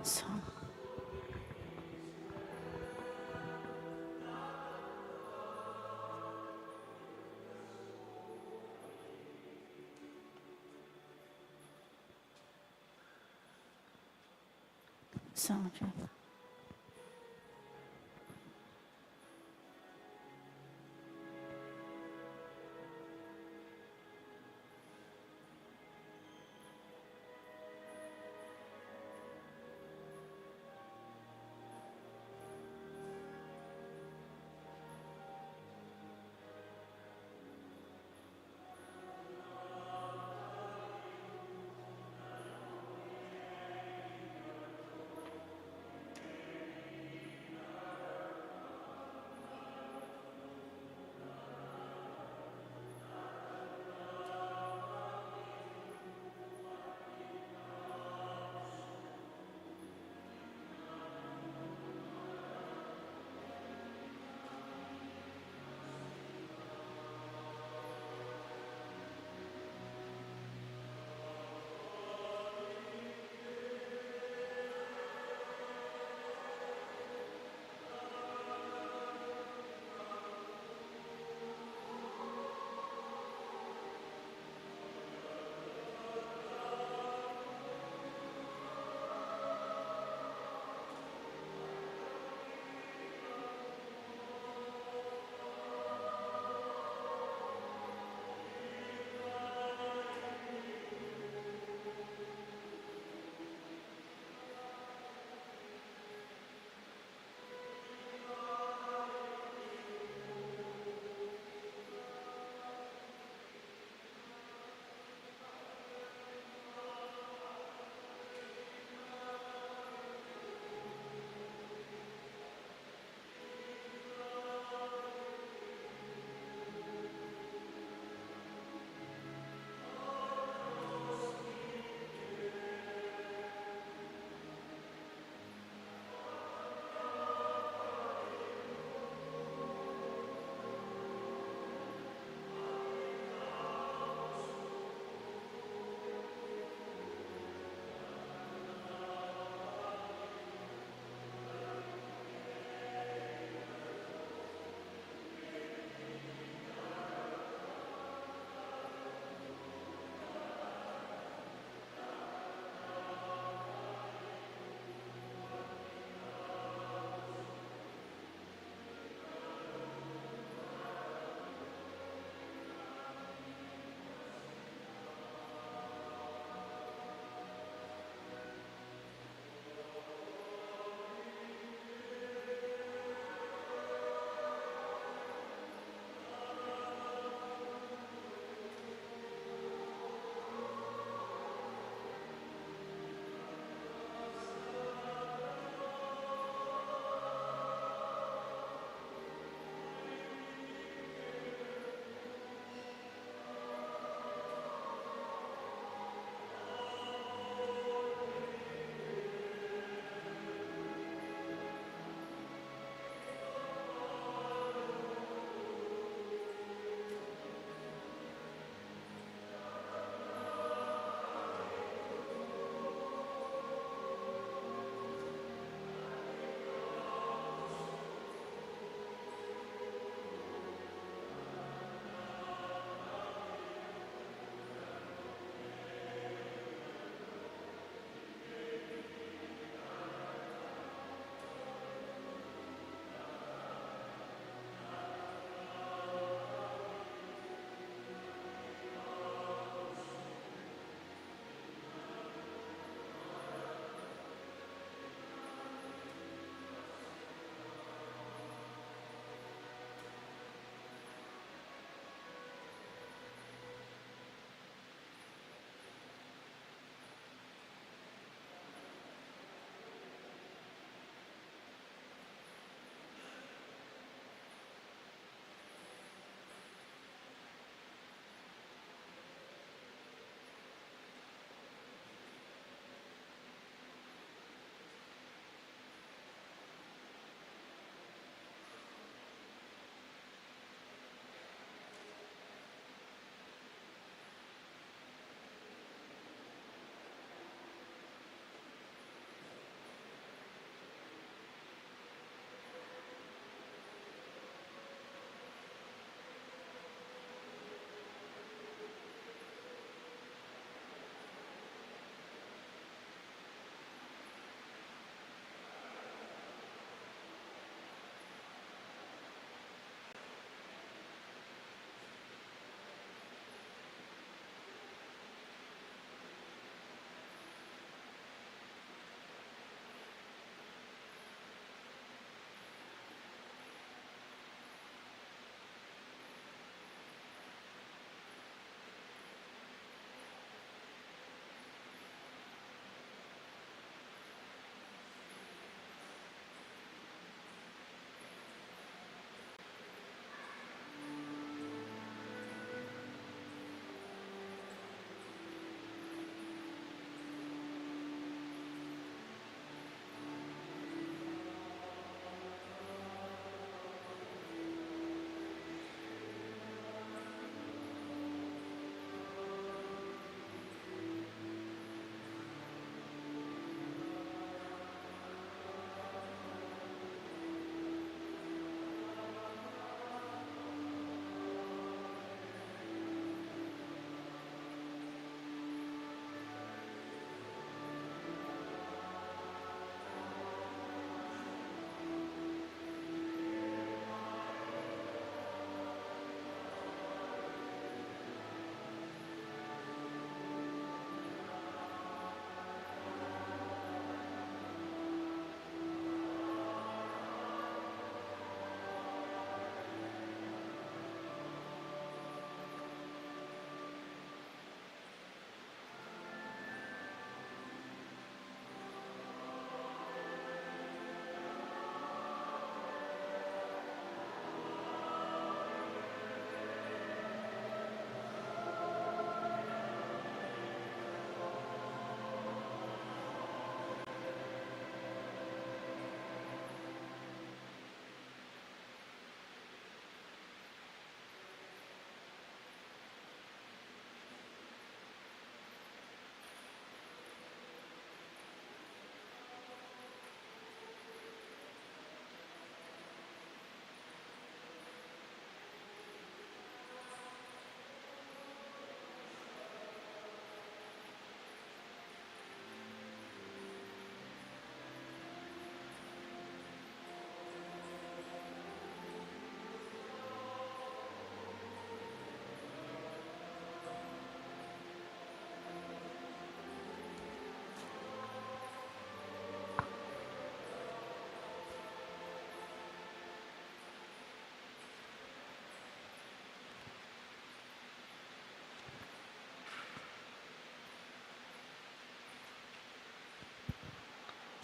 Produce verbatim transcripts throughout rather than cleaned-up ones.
Sa- Sa-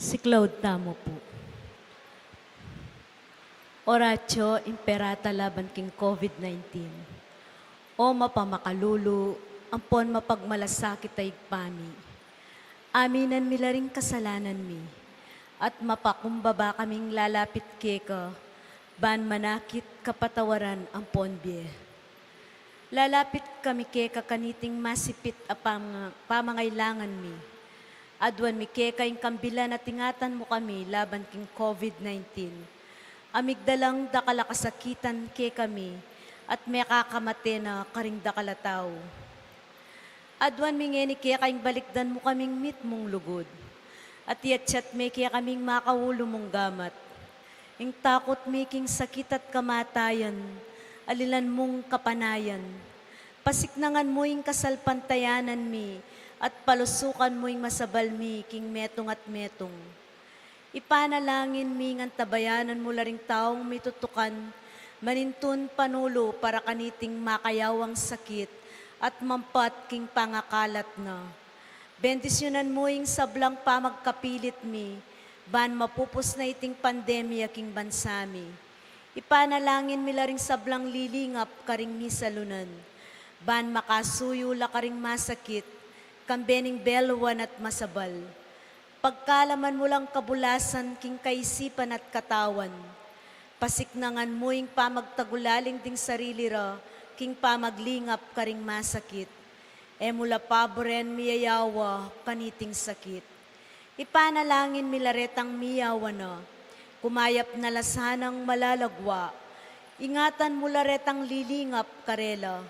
Siklaud tamu pu. Oratio Imperata laban king COVID nineteen. O mapamakalulu, ampon mapagmalasakit a Ibpa mi, aminan mi la ring kasalanan mi, at mapakumbaba kaming lalapit keka, ban manakit kapatawaran ampon bie. Lalapit kami keka kaniting masipit a pamanga-, pamangailangan mi. Aduan mi keka ing kambilan at ingatan mu kami laban king COVID nineteen. A migdalang dakal a kasakitan kekami, at mekakamate na karing dakal a tau. Aduan mi ngeni keka ing balikdan mu kaming mitmung lugud, at iyatyat me kekaming makaulu mung gamat. Ing takut mi king sakit at kamatayan, alilan mung kapanayan. Pasiknangan mu ing kasalpantayanan mi, at palusukan mu ing masabal mi king metung at metung. Ipanalangin mi ngan tabayanan mu la ring taung mitutukan manintun panulu para kaniting makayawang sakit at mampat king pangakalat na. Bendisyunan mu ing sablang pamagkapilit mi, ban mapupus na iting pandemya king bansa mi. Ipanalangin mi la ring sablang lilingap karing misalunan, ban makasuyu la karing masakit, kambe ning belwan at masabal. Pagkalaman mu lang kabulasan king kaisipan at katawan. Pasiknangan mu ing pamagtagulaling ding sarili ra king pamaglingap karing masakit. E mu la paburen miyayawa kaniting sakit. Ipanalangin mi la retang miyawa na, kumayap na la sanang malalagwa. Ingatan mu la retang lilingap karela.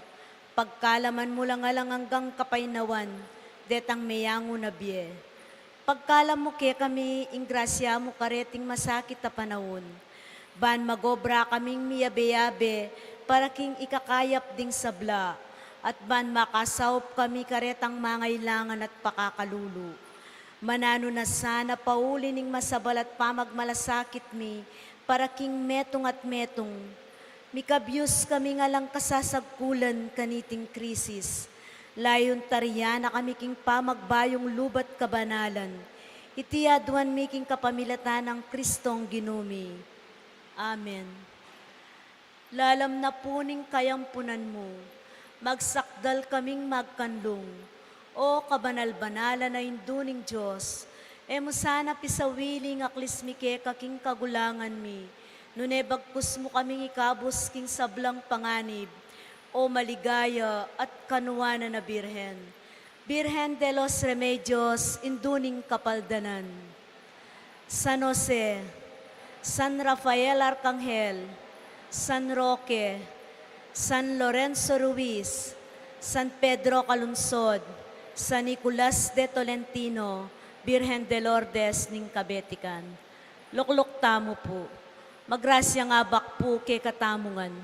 Pagkalaman mu lang alang anggang kapaynawan detang meyangu na bie. Pagkalam mu kekami ing grasya mu kareting masakit a panaun, ban magobra kaming miyabe-yabe para king ikakayap ding sabla, at ban makasaup kami karetang mangailangan at pakakalulu. Mananu na sana pauli ning masabal at pamagmalasakit mi para king metung at metung. Mikabyus kami ngan alang kasasagkulan kaniting krisis. Layun tarian na kami king pamagbayung lubat kabanalan. Iti aduan mi king kapamilatan nang Kristong Ginu mi. Amen. Lalam na pu ning kayampunan mu, magsakdal kaming magkanlung. O kabanal-banalan a Indu ning Dios, e mu sana pisawili ing aklis mi keka king kagulangan mi, nune bagkus mu kaming ikabus king sablang panganib, O maligaya at kanuanan a Birhen. Birhen de los Remedios, Indu ning Kapaldanan. San Jose, San Rafael Arcangel, San Roque, San Lorenzo Ruiz, San Pedro Calungsod, San Nicolas de Tolentino, Birhen de Lourdes ning Kabetikan. Lukluk tamu pu. Magrasyang abak pu kekatamu ngan.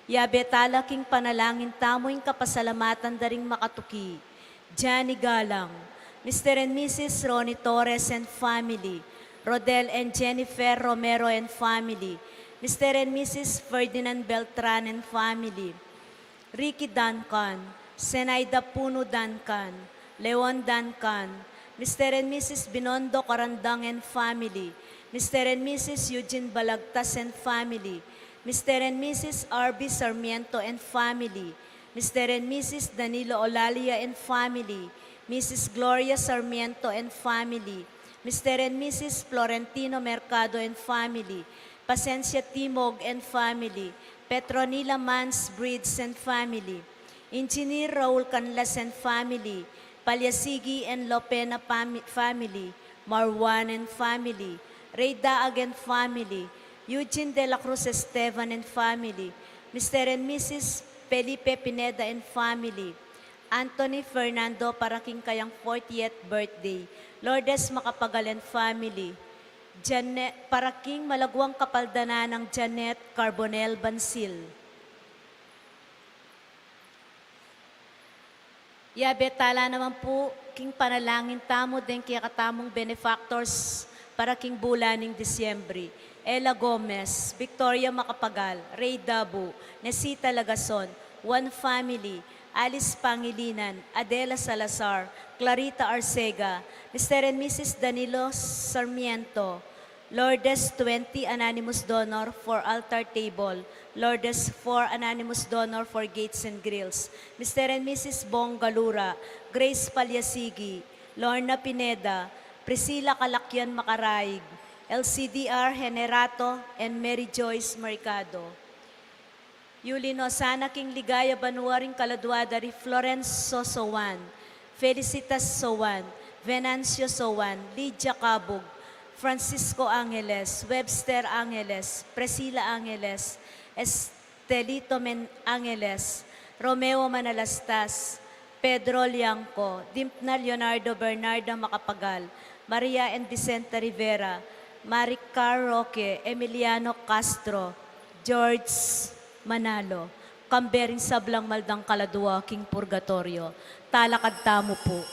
Yabe tala king panalangin tamu ing kapasalamatan da ring makatuki. Johnny Galang, Mister and Missus Ronnie Torres and family, Rodel and Jennifer Romero and family, Mister and Missus Ferdinand Beltran and family, Ricky Duncan, Zenaida Puno Duncan, Leon Duncan, Mister and Missus Binondo Carandang and family, Mister and Missus Eugene Balagtas and family, Mister and Missus R B Sarmiento and family, Mister and Missus Danilo Olalia and family, Missus Gloria Sarmiento and family, Mister and Missus Florentino Mercado and family, Pasencia Timog and family, Petronila Mans Breeds and family, Engineer Raul Canlas and family, Palyasigi and Lopena pami-, family, Marwan and family, Ray Daag and family, Eugene de la Cruz Esteban and family, Mister and Missus Felipe Pineda and family, Anthony Fernando para king kayang fortieth birthday, Lourdes Macapagal and family, Janet, para king malaguang kapaldanan nang Janet Carbonel Bansil. Yabe tala naman pu king panalangin tamu deng kekatamung benefactors para king bulan ning Disyembre. Ella Gomez, Victoria Macapagal, Ray Dabu, Nesita Lagason, Juan family, Alice Pangilinan, Adela Salazar, Clarita Arcega, Mister and Missus Danilo Sarmiento, Lourdes twenty anonymous donor for altar table, Lourdes four anonymous donor for gates and grills, Mister and Missus Bong Galura, Grace Palyasigi, Lorna Pineda, Priscilla Kalakyan Makaraig, L C D R Henerato, and Mary Joyce Mercado. Yuli no sana king ligaya banua ring kaladua da ri Florence Sosowan, Felicitas Sowan, Venancio Sowan, Lydia Cabug, Francisco Angeles, Webster Angeles, Priscilla Angeles, Estelito Men Angeles, Romeo Manalastas, Pedro Liangco, Dimpna Leonardo Bernarda Macapagal, Maria and Vicente Rivera, Maricar Roque, Emiliano Castro, George Manalo, kambe ring sablang mal dang kaladua king purgatoryo. Talakad tamu pu.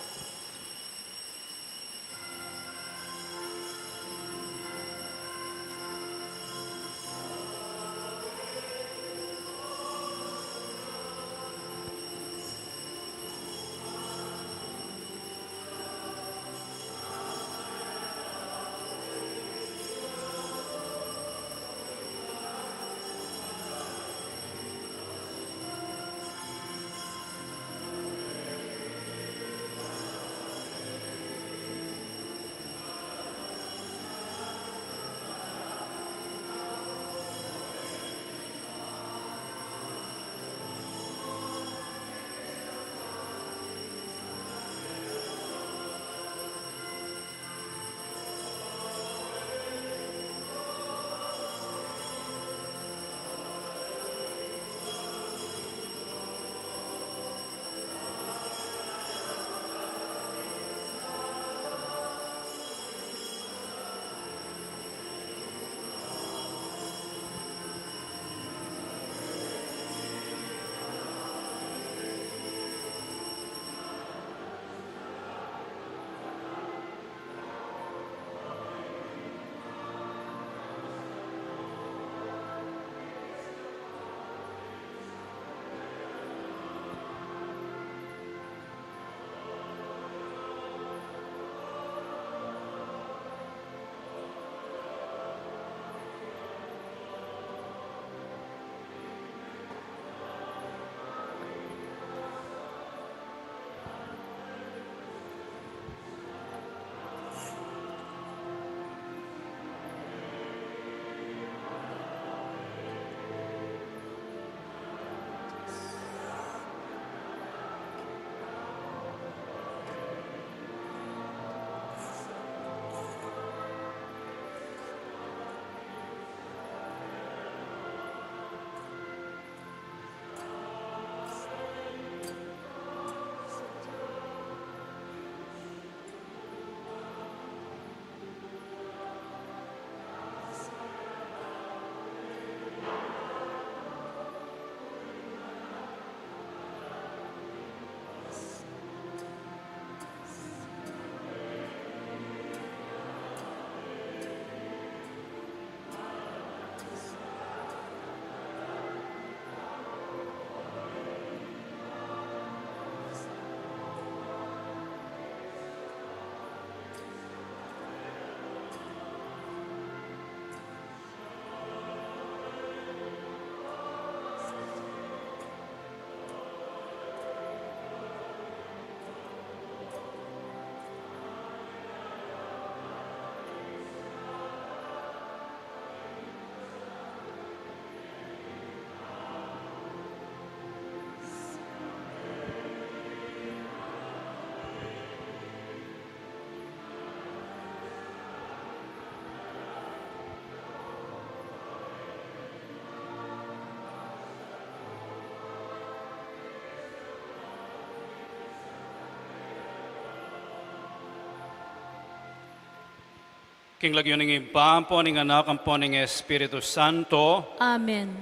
King lagyu ning Ibpa, ampo ning Anak, ampo ning Espiritu Santo. Amen.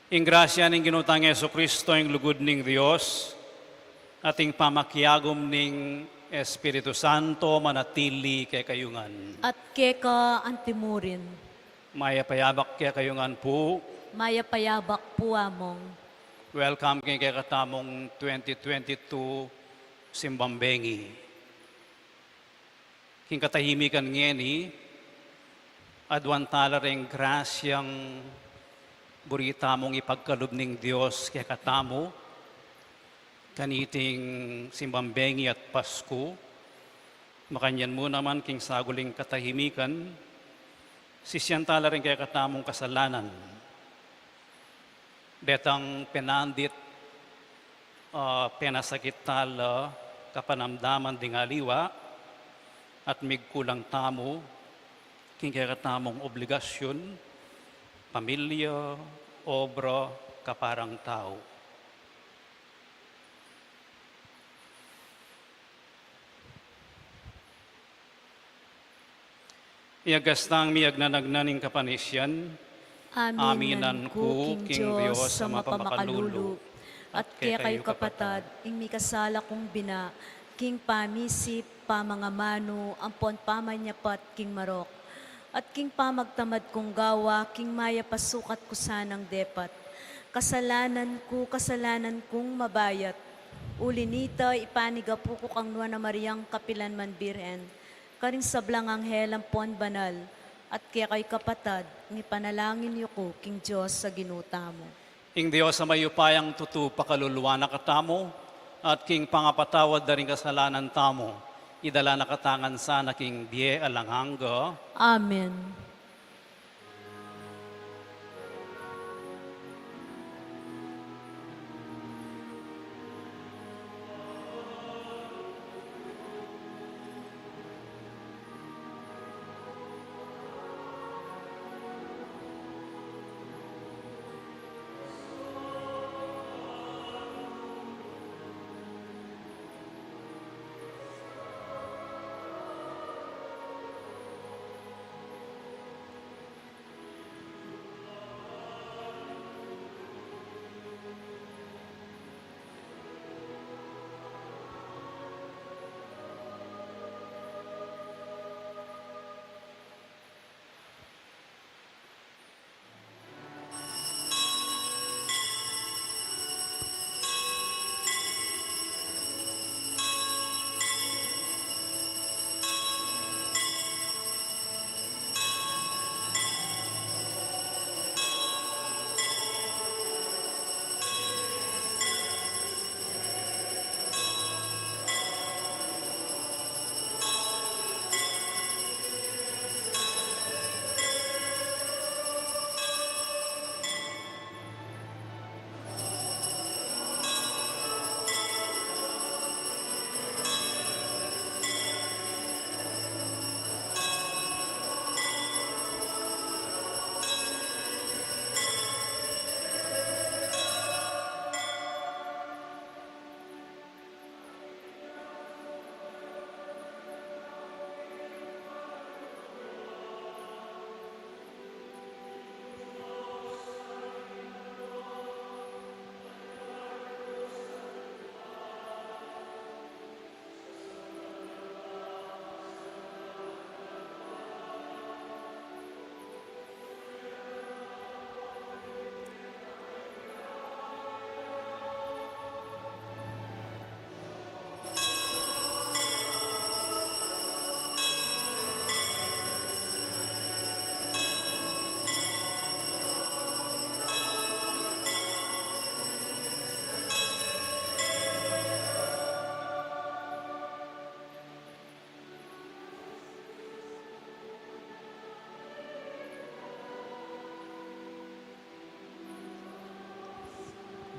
Ing grasya ning Ginu tang Jesucristo, ing lugud ning Dios, at ing pamakiagum ning Espiritu Santo manatili kekayu ngan. At keka antimurin. Mayap a yabak kekayu ngan pu. Mayap a yabak pu, Among. Welcome king kekatamung twenty twenty-two Simbang bengi. King katahimikan ngeni, aduan tala reng grasyang buri tamung ipagkalub ning Dios kekatamu, kaniting simbang bengi at Pasku. Makanyan mu naman king saguling katahimikan, sisian tala reng kekatamung kasalanan. Detang penandit, ah, penasakit tala kapanamdaman ding aliwa, at migkulang tamu king kekatamung obligasyun, pamilya, obra, kaparang tau. Iyagas tang miyagnanagnan ing kapanisian. Aminan ku king Dios a mapamakalulu, at kekayu kapatad, ing mikasala kung bina, king pamisip, pamangamanu, ampon pamanyapat king marok, at king pamagtamad kung gawa, king mayap a sukat ku sanang depat. Kasalanan ku, kasalanan kung mabayat. Uli nita, ipanigapu ku kang Nuan a Mariang kapilan man Birhen, karing sablang anghel ampon banal, at kekayu kapatad, ing ipanalangin yu ku king Dios a Ginu tamu. Ing Dios a mayupayang tutu pakaluluan na katamu, at king pangapatawad da ring kasalanan tamu, idala na katamu ngan sana king bie alang angga. Amen.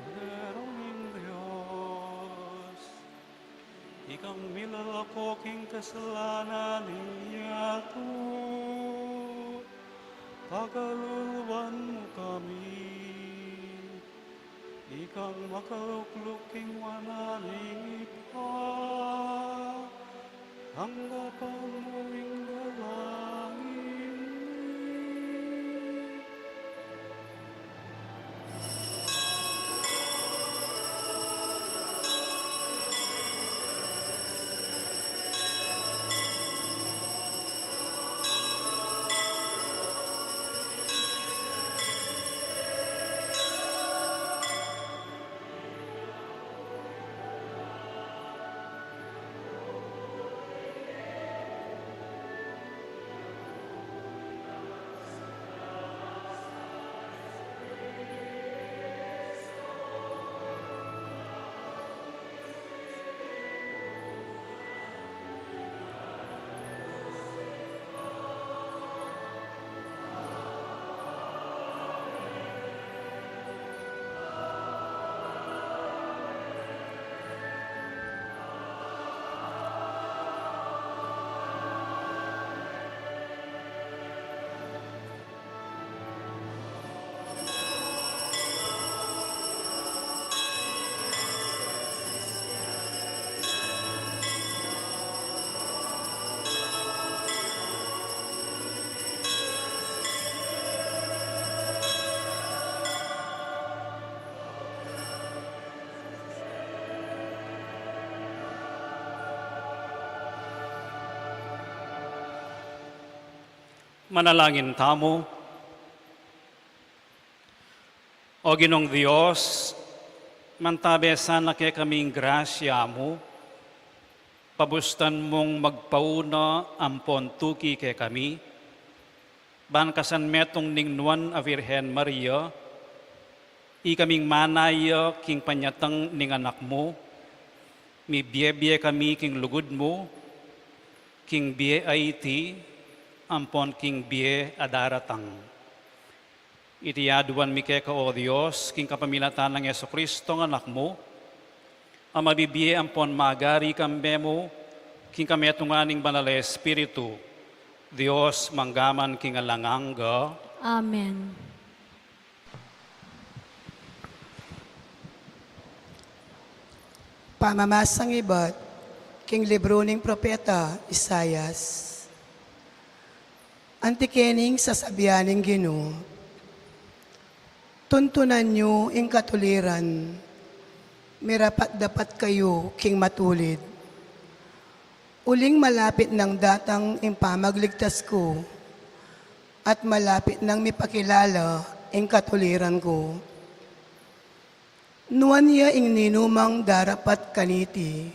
Kordero ning Dios, ikang milalako king kasalanan ning yatu, pakaluluan mu kami. Ikang makalukluk king wanan ning Ibpa, tanggapan mu ing dalangin mi. Manalangin tamu. O Ginung Dios, mantabe sana kekami ing grasya mu, pabustan mung magpauna ampon tuki kekami, ban kasan metung ning Nuan a Virgen Maria, ikaming manaya king panyatang ning Anak mu, mibie-bie kami king lugud mu, king bie a iti, ampon king bie a daratang. Iti aduan mi keka, O Dios, king kapamilatan nang Jesucristo a Anak mu, a mabibie ampon magari kambe mu, king kametungan ning Banal a Espiritu, Dios mangga man king alang angga. Amen. Pamamasang ibat king libru ning propeta Isaias. Anti kening sasabian ning Ginu, tuntunan yu ing katuliran, mirapat-dapat kayu king matulid. Uling malapit nang datang ing pamagligtas ku, at malapit nang mipakilala ing katuliran ku. Nuan ya ing ninumang darapat kaniti,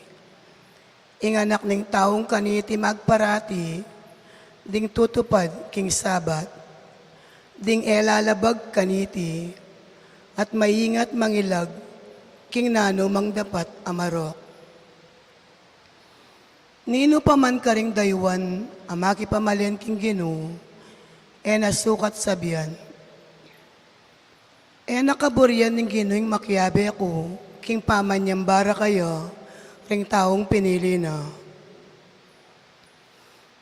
ing Anak ning Taung kaniti magparati, ding tutupad king Sabat, ding e lalabag kaniti, at maingat mangilag king nanumang dapat a marok. Ninu pa man karing dayuan a makipamalen king Ginu, e na sukat sabian. E na kaburian ning Ginu ing makiabe ku king pamanyamba ra kaya ring taung pinili na.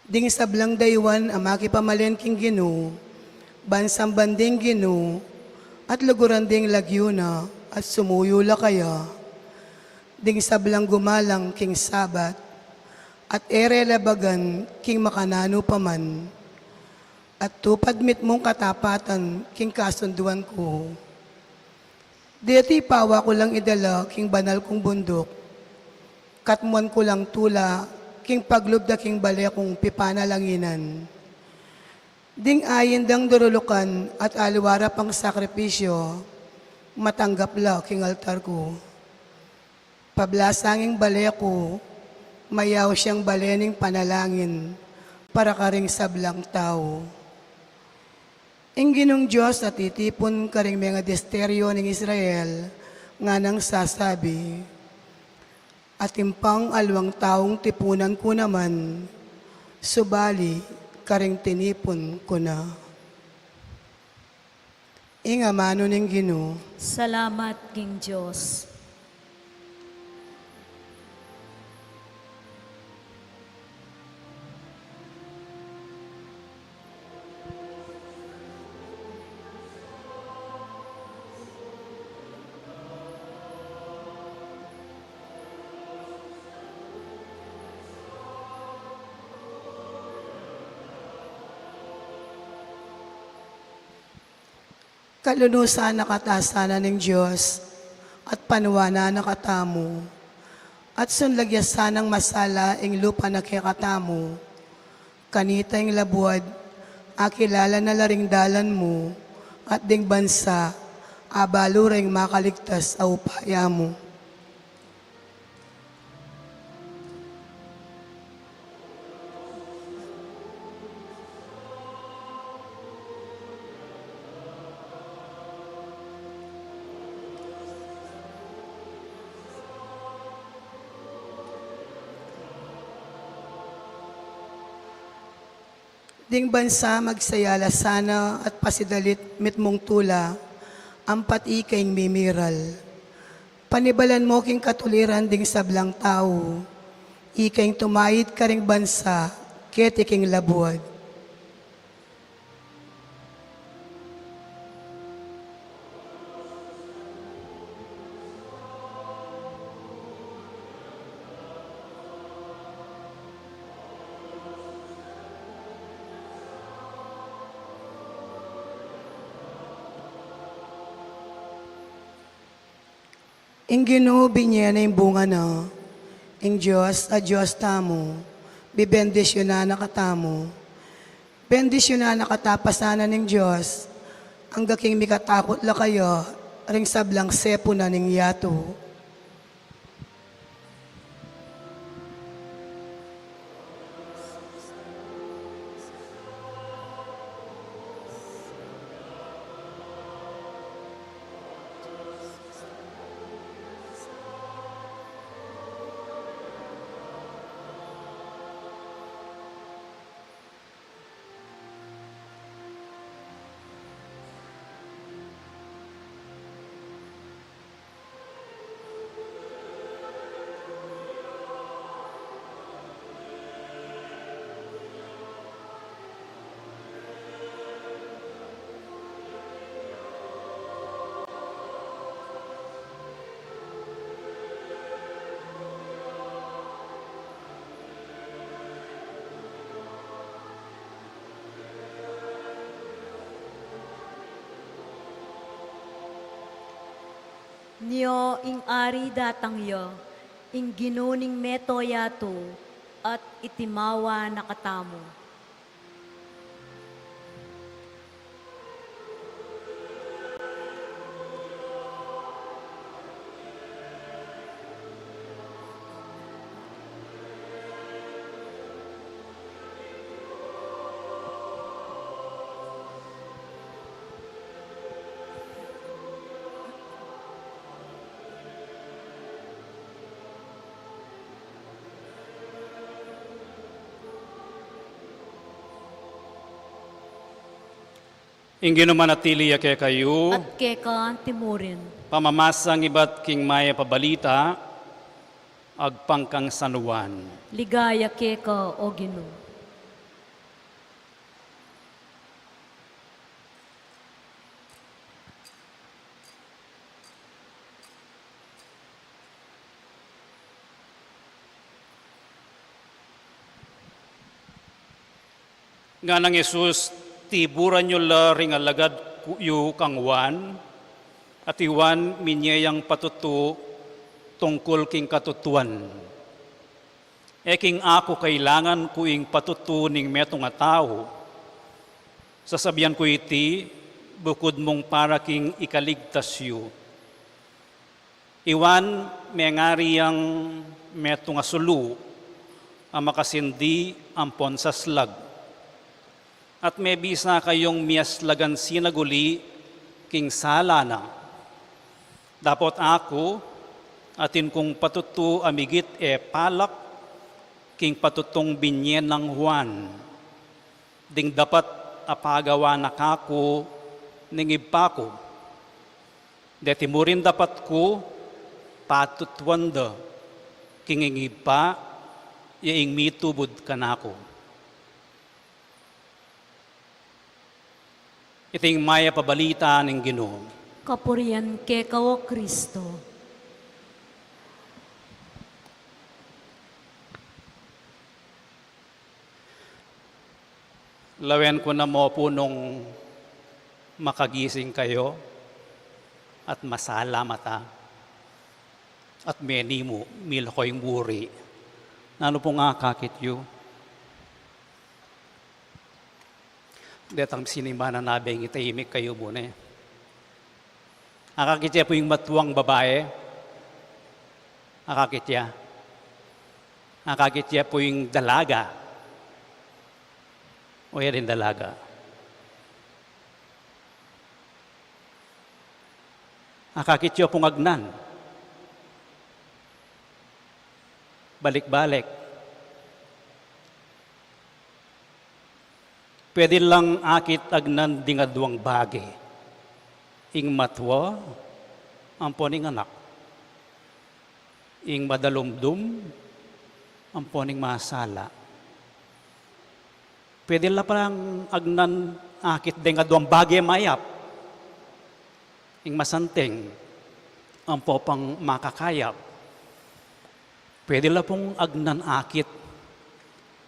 Ding sablang dayuan a makipamalen king Ginu, ban samban ding Ginu, at luguran ding lagyu na, at sumuyu la kaya. Ding sablang gumalang king Sabat, at e re labagan king makananu pa man, at tupad mitmung katapatan king kasunduan ku. Deti pawa ku lang idala king banal kung bunduk, katmuan ku lang tula king paglub da king bale kung pipanalanginan. Ding ain dang durulukan at aliwa ra pang sakripisyu, matanggap la king altar ku. Pablasang ing bale ku, mayaus yang bale ning panalangin para karing sablang tau. Ing Ginung Dios a titipun karing mengidesteryo ning Israel, nganang sasabi, Atin pang aliwang taung tipunan ku naman, subali karing tinipun ku na. Ing amanu ning Ginu. Salamat king Dios. Kalunusan na katamu sana ning Dios, at panuanan na katamu, at sunlag ya sanang masala ing lupa na kekatamu. Kanita ing labuad, akilala na la ring dalan mu, at ding bansa, abalu ring makaligtas a upaya mu. Ding bansa magsaya la sana at pasidalit mitmung tula, ampat ika ing mimiral. Panibalan mu king katuliran ding sablang tau, ika ing tumayid karing bansa keti king labuad. Ing Ginu binye na ing bunga na. Ing Dios a Dios tamu, bibendisyunan na katamu. Bendisyunan na katapasan na ning Dios, angga king mikatakut la kaya ring sablang sepunan ning yatu. Nyo ing ari datang ya, ing Ginu ning meto yatu, at itimawa na katamu. Ing Ginu manatili ya kekayu. At keka antimurin. Pamamasa ibat king Mayap a Balita agpang kang San Juan. Ligaya keka, O Ginu. Ngana nang Jesus, tiburan yu la ring alagad ku, yu kang Juan, at i Juan minye yang patutu tungkul king katutuan. E king aku kailangan ku ing patutu ning metung a tau. Sasabian ku iti, bukud mung para king ikaligtas yu. I Juan mengari yang metung a sulu a makasindi ampon saslag. At mebisa kayung miyaslagan sinaguli king sala na. Dapot aku, atin kung patutu a migit e palak king patutung binye nang Juan. Ding dapat a pagawa na kaku ning Ibpa ku. Deti mu rin dapat ku patutuan da king ing Ibpa ya ing mitubud kanaku. Iting Mayap a Balita ning Ginu. Kapurian keka, O Kristo. Lawen ku na mu pu nung makagising kayu at masala mata at menimu, mila kayung muri. Nanu pung akakit yu? Detang sinimbanan na beng itahimik kayu mu ne. Akakit ya pu ing matuang babai? Akakit ya? Akakit ya pu ing dalaga? O ya ding dalaga? Akakit ya pung agnan? Balik-balik. Pwede lang akit agnan ding aduang bage, ing matua ampon ing anak, ing madalumdum ampon ing masala. Pwede la palang agnan akit deng aduang bage mayap, ing masanting ampo pang makakayap. Pwede la pung agnan akit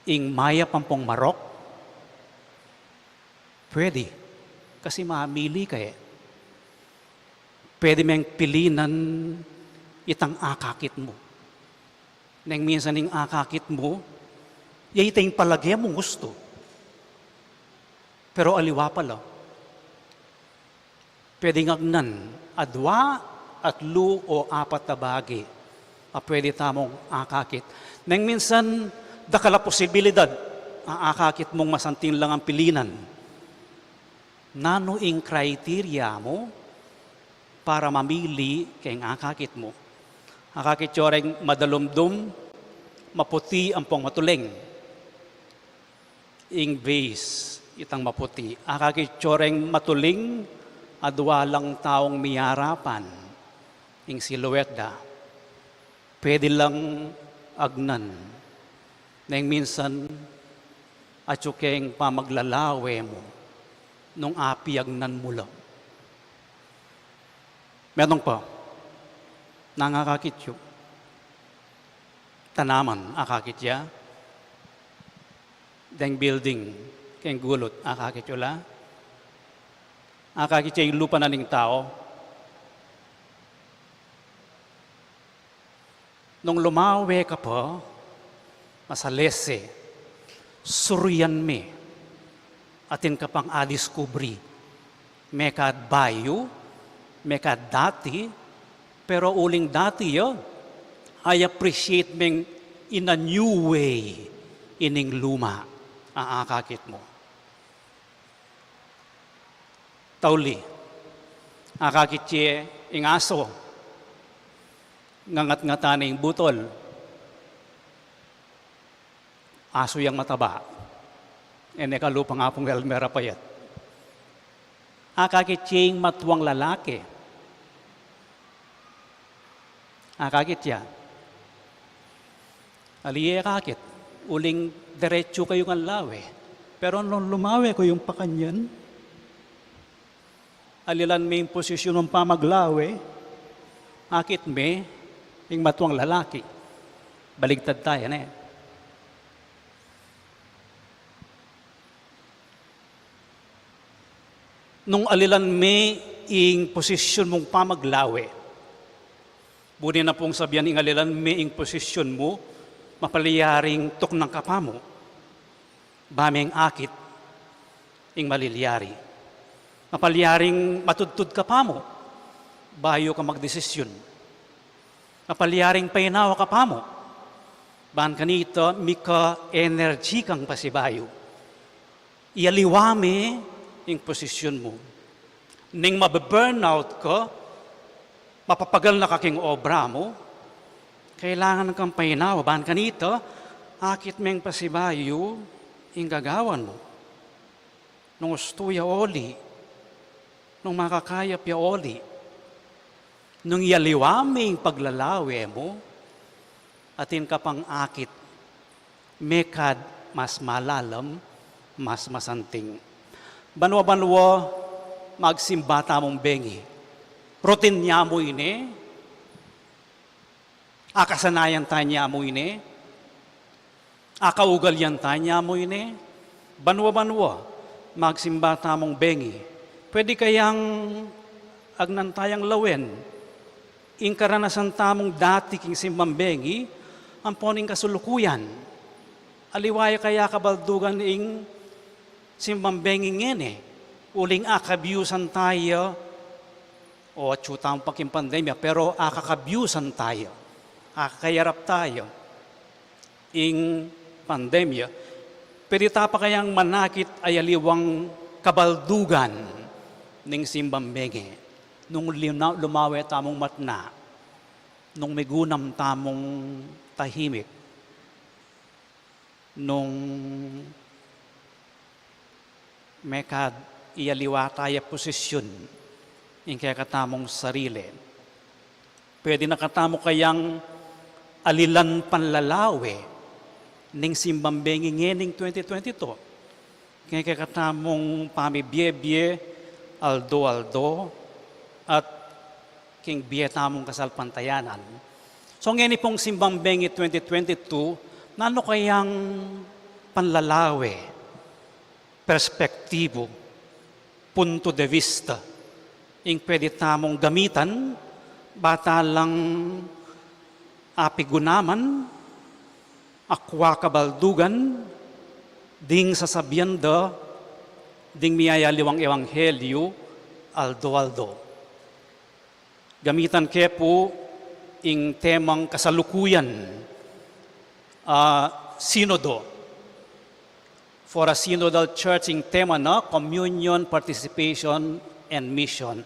ing mayap ampong marok? Pwede, kasi mamili ka e. Pwede meng pilinan itang akakit mu. Neng minsan ing akakit mu, ya ita ing palage mung gustu. Pero aliwa pala. Pwedeng agnan, adwa, atlu o apat a bage a pwede tamung akakit. Neng minsan, dakal a posibilidad a akakit mung masanting lang ang pilinan. Nanu ing criteria mu para mamili keng akakit mu? Akakit yo reng madalumdum, maputi ampong matuling. Ing base, itang maputi. Akakit yo reng matuling, adwa lang taung miarapan. Ing silhouette da. Pwede lang agnan. Neng minsan, atyu keng pamaglalawe mu nung api agnan mu la. Metung pa, nang akakit yu. Tanaman, akakit ya. Deng building, keng gulut, akakit yu la. Akakit ya ing lupa na ning tau. Nung lumawe ka pa, masalese, surian me, atin ka pang adiskubri, mekad bayu, mekad dati, pero uling dati ya, I appreciate meng in a new way, ining luma, a akakit mu. Tauli, akakit ye ing aso, ngangat-ngatan ing butol, aso yang mataba, e ne kalupa nga pung Elmer a payat. Akakit ye ing matuang lalaki, akakit ya. Ali e akakit, uling deretsu kayung lawe. Pero nung lumawe kayung pakanyan, alilan me ing posisyon mung pamaglawe, akit me ing matuang lalaki. Baligtad taya, ne? Nung alilan me ing posisyon mung pamaglawe, buni na pung sabian ing alilan me ing posisyon mu, mapalyaring tuknang ka pa mu, ba meng akit ing malilyari. Mapalyaring matudtud ka pa mu, bayu ka magdesisyon. Mapalyaring painawa ka pa mu, ban kanita mika-energy kang pasibayu. Iyaliwa me ing posisyon mu. Neng mabe-burnout ka, mapapagal na ka king obra mu, kailangan kang painawa, ban kanita, akit meng pasibayu ing gagawan mu. Nung ustu ya oli, nung makakayap ya oli, nung iyaliwa me ing paglalawe mu, atin ka pang akit, mekad mas malalam, mas masanting. Banwa-banwa, magsimba tamung bengi. Routine ya mu ini, akasanayan ta ya mu ini, akaugalian ta ya mu ini, banwa-banwa, magsimba tamung bengi. Pwede kayang agnan tayang lawen ing karanasan tamung dati king simbang bengi, ampon ing kasulukuyan. Aliwa ya kaya kabaldugan ing simbang bengi ngeni, uling akabiusan taya, o atyu tamu pa king pandemya, pero akakabiusan taya, akakayarap taya ing pandemya, pwede ta pa kayang manakit a aliwang kabaldugan ning simbang bengi nung lina-, lumawe tamung matna, nung migunam tamung tahimik, nung mekad iyaliwa taya posisyon ing kekatamung sarili. Pwede na katamu kayang alilan panlalawe ning simbang bengi ngening twenty twenty-two. King kekatamung pamibie-bie, aldo-aldo, at king bie tamung kasalpantayanan. So, ngeni pung simbang bengi twenty twenty-two, nanu kayang panlalawe, perspektibu, punto de vista, ing pwede tamung gamitan, ba ta lang apigunaman, akwa kabaldugan, ding sasabian da, Ding miyayaliwang ebanghelyu, aldo-aldo. Gamitan ke pu ing temang kasalukuyan, ah, Sinodo. For a synodal church, ing tema na, communion, participation, and mission.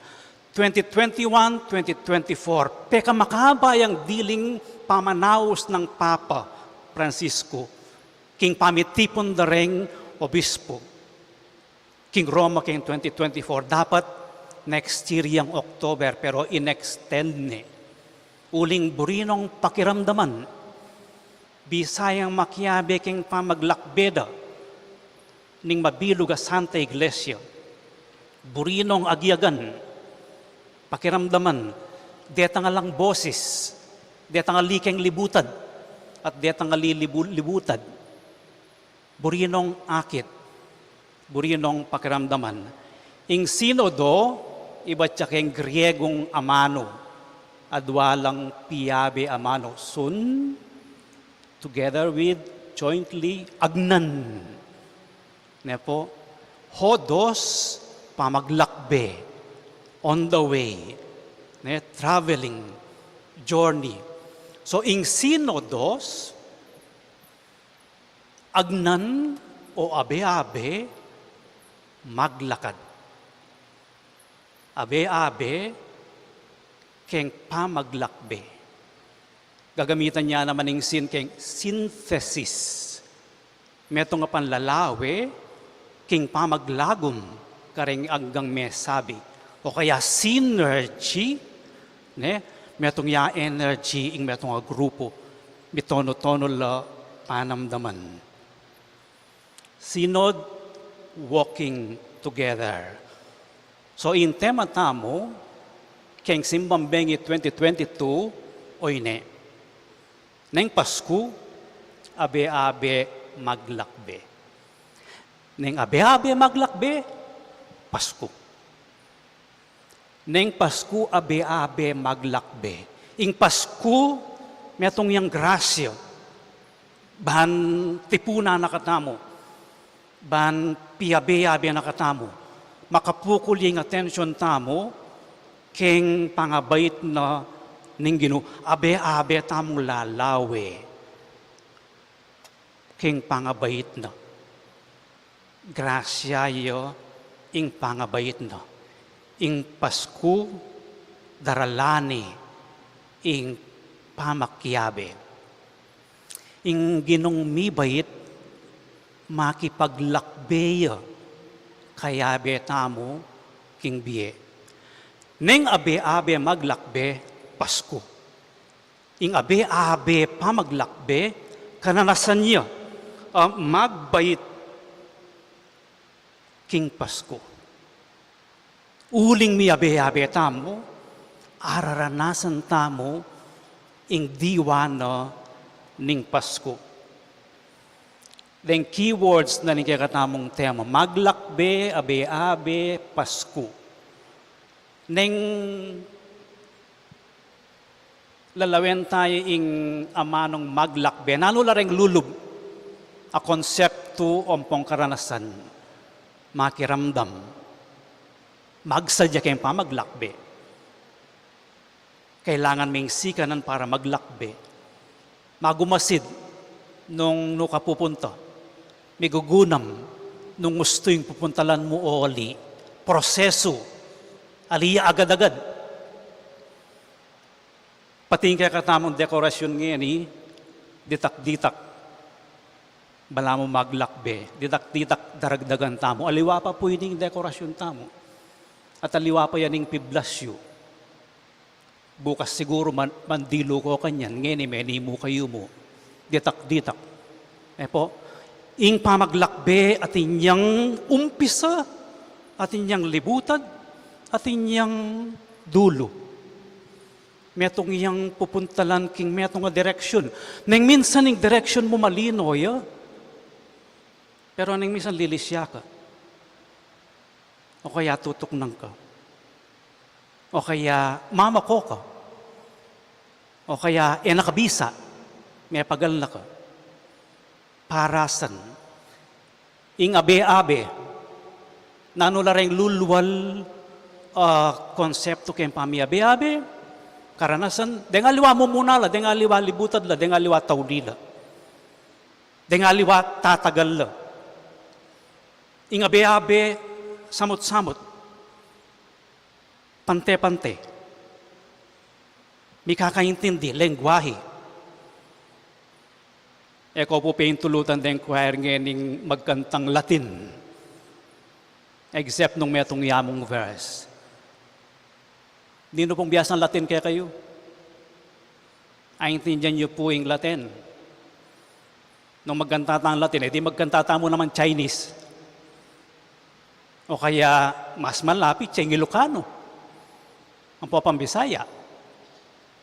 Twenty twenty-one, twenty twenty-four, pekamakaba yang diling pamanaus nang Papa Francisco king pamitipun da reng obispo. King Roma king twenty twenty-four, dapat next year yang October, pero in-extend ne. Uling buri nong pakiramdaman, bisa yang makiabe king pamaglakbe da ning mabilug a Santa Iglesia. Buri nong agyagan, pakiramdaman, detang alang bosis, detang ali king libutad, at detang ali libu-, libutad. Buri nong akit, buri nong pakiramdaman. Ing Sinodo, ibat ya king Griegung amanu, adwa lang piabe amanu, sun, together with, jointly, agnan. Ne po, hodos, pamaglakbe, on the way, ne, traveling, journey. So, ing Sinodos, agnan o abe-abe maglakad. Abe-abe keng pamaglakbe. Gagamitan ya naman ing sin keng synthesis. Metung a panlalawe king pamaglagum kareng anggang mesabi. O kaya synergy, ne? Metung ya energy ing metung a grupu. Mitonu-tonu la panamdaman. Synod, walking together. So, ing tema tamu keng Simbang Bengi twenty twenty-two, oyne. Neng Pasku, abe-abe maglakbe. Neng abe-abe maglakbe, Pasku. Neng Pasku abe-abe maglakbe. Ing Pasku, metung yang grasya. Ban tipunan na katamu. Ban piabe-abe na katamu. Makapukul ing atensyon tamu, keng pangabait na ning Ginu, abe-abe tamung lalawe. Keng pangabait na. Grasya ya ing pangabait na. Ing Pasku, daralan ne ing pamakiabe. Ing Ginung mibait, makipaglakbe ya kayabe tamu king bie. Neng abe-abe maglakbe, Pasku. Ing abe-abe pamaglakbe, karanasan ya a magbait king Pasku. Uling miabe-abe tamu, araranasan tamu ing diwa na ning Pasku. Deng keywords na ning kekatamung tema, maglakbe, abe-abe, Pasku. Neng lalawen tamu ing amanung maglakbe, nanu la reng lulub a konseptu ampong karanasan, makiramdam, magsadya keng pamaglakbe. Kailangan ming sikanan para maglakbe. Magumasid nung nu ka pupunta. Migugunam nung ustu ing pupuntalan mu o ali. Prosesu, ali agad-agad. Pati ing kekatamung dekorasyon ngeni, ditak-ditak. Balamu maglakbe, ditak-ditak daragdagan tamu. Aliwa pa pu ining dekorasyon tamu. At aliwa pa ya ning piblasyu. Bukas siguru man-, mandilu ko kanyan, ngeni meni mu kayu mu. Ditak-ditak. E pu, ing pamaglakbe atin yang umpisa, atin yang libutad, atin yang dulu. Metung yang pupuntalan king metung a direksyon. Neng minsan ing direksyon mu malino ya. Pero neng minsan lilisya ka. O kaya tutuknang ka. O kaya mamako ka. O kaya e na ka bisa. Mepagal na ka. Parasan. Ing abe-abe. Nanu la reng lulwal a konseptu keng pamiabe-abe, karanasan, deng aliwa mumuna la, deng aliwa libutad la, deng aliwa tauli la, deng aliwa tatagal la. Ing abe-abe, samut-samut, pante-pante, mikakaintindi, lengguahe. E ko pu pintulutan deng choir ngening magkantang Latin, except nung metung ya mung verse. Ninu pung biasang Latin kekayu? Aintindian yu pu ing Latin? Nung magkanta tang Latin, e di magkanta tamu naman Chinese. O kaya mas malapit ya ing Ilocano, ampo Pambisaya.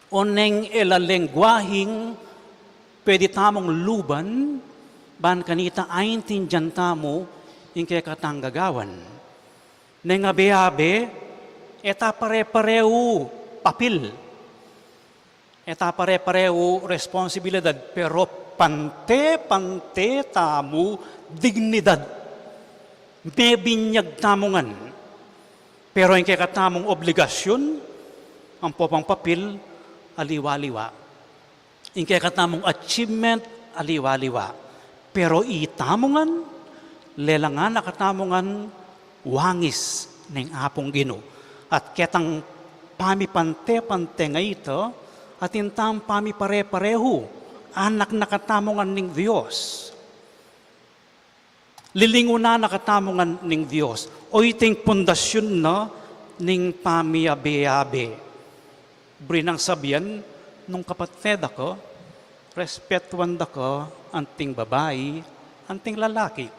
Oneng e la lengguaheng pwede tamung luban, ban kanita aintindian tamu ing kekatang gagawan. Neng abe-abe, e ta pare-parehu papil. E ta pare-parehu responsibilidad, pero pante-pante tamu dignidad. Mebinyag tamu ngan. Pero ing kekatamung obligasyun, ampo pang papil, aliwa-liwa. Ing kekatamung achievement, aliwa-liwa. Pero itamu ngan, lelangan na katamu ngan wangis ning Apung Ginu. At ketang pamipante-pante nga ita, atin tang pamipare-parehu, anak na katamu ngan ning Dios. Lilingunan na katamu ngan ning Dios. O iting pundasyun na ning pamiabe-abe. Buri nang sabian, nung kapatned da ka, respetuan da ka anting babai, anting lalaki.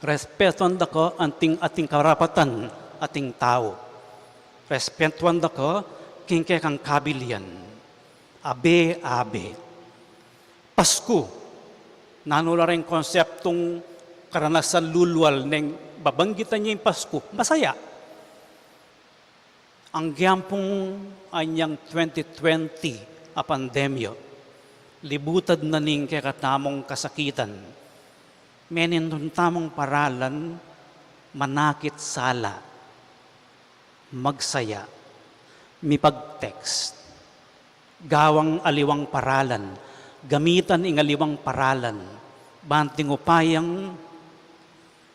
Respetuan da ka anting, ating karapatan, ating tau. Respetuan da ka king kekang kabilian. Abe-abe. Pasku. Nanu la reng konseptung karanasan lulwal neng babanggitan ya ing Pasku? Masaya. Anggyang pung anyang twenty twenty a pandemya, libutad na ning kekatamung kasakitan, menintun tamung paralan manakit sala, magsaya, mipag-text, gawang aliwang paralan, gamitan ing aliwang paralan, ban ing upayang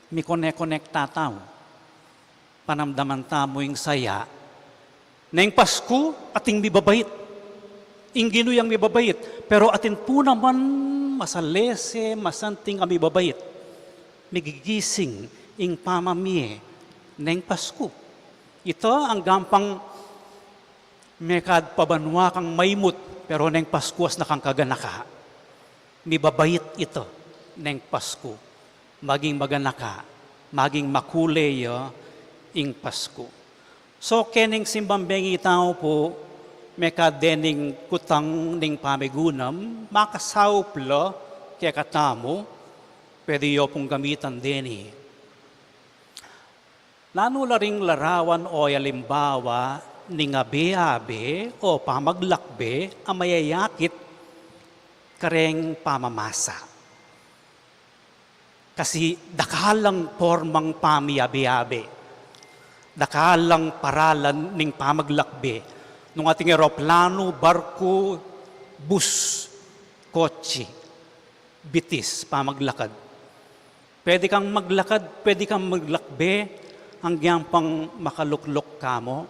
mikone-konekta tamu, panamdaman tamu ing saya. Neng Pasku, ating mibabait. Ing Ginu yang mibabait. Pero atin pu naman masalese, masanting a mibabait. Migigising ing pamamie neng Pasku. Ita anggang pang mekad pa banua kang maimut, pero neng Pasku asna kang kaganaka. Mibabait ita neng Pasku. Maging maganaka, maging makule ya ing Pasku. So, keng simbang bengi tau pu, mekad dening kutang ning pamigunam, makasaup la kekatamu, pwede yu pung gamitan deni. Nanu la ring larawan o alimbawa ning abe-abe o pamaglakbe a mayayakit kareng pamamasa? Kasi dakal lang pormang pamiabe-abe, dakal lang paralan ning pamaglakbe. Nung ating eroplanu, barku, bus, kotse, bitis, pamaglakad. Pwede kang maglakad, pwede kang maglakbe, anggyang pang makalukluk ka mu.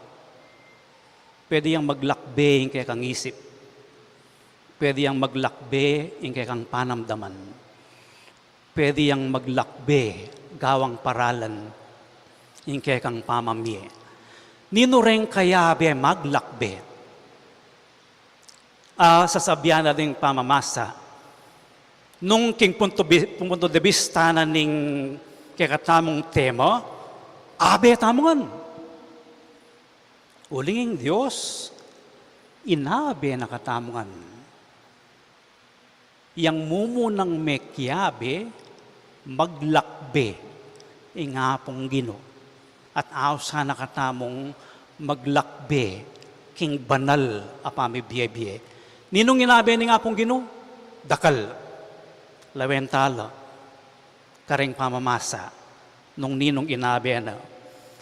Pwede yang maglakbe ing kekang isip. Pwede yang maglakbe ing kekang panamdaman. Pwede yang maglakbe, gawang paralan, ing kekang pamamie. Ninu reng kayabe maglakbe? A, sasabian na ding pamamasa. Nung king punto bi-, punto de vista na ning kekatamung tema, abe tamu ngan. Uling ing Dios, inabe na katamu ngan. Yang mumunang mekiabe, maglakbe ing Apung Ginu. At ausan na katamung maglakbe king banal a pamibiebie. Ninung inabe ning Apung Ginu? Dakal. Lawen ta la kareng pamamasa. nung ninung inabe na.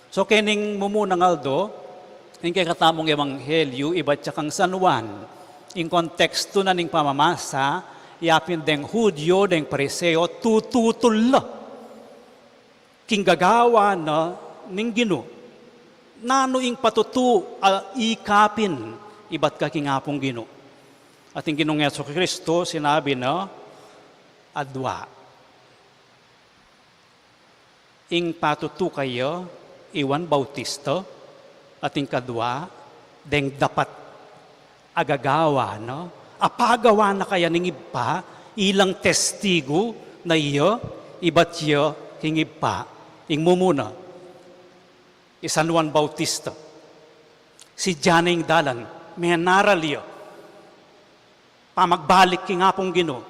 So, kening mumunang aldo, ing kekatamung ebanghelyu, ibat ya kang San Juan, ing kontekstu na ning pamamasa, yapin deng Hudyo, deng Pariseo, tututul la king gagawan na ning Ginu. Nanu ing patutu a ikapin ibat ka king Apung Ginu? At ing Ginung Jesu Kristo, sinabi na, adua. Ing patutu kaya i Juan Bautista, at ing kadua, deng dapat a gagawan na, a pagawan na kaya ning Ibpa, ilang testigu na iya, ibat ya king Ibpa. Ing mumuna, i San Juan Bautista. Sidya na ing dalan, menaral ya pamagbalik king Apung Ginu.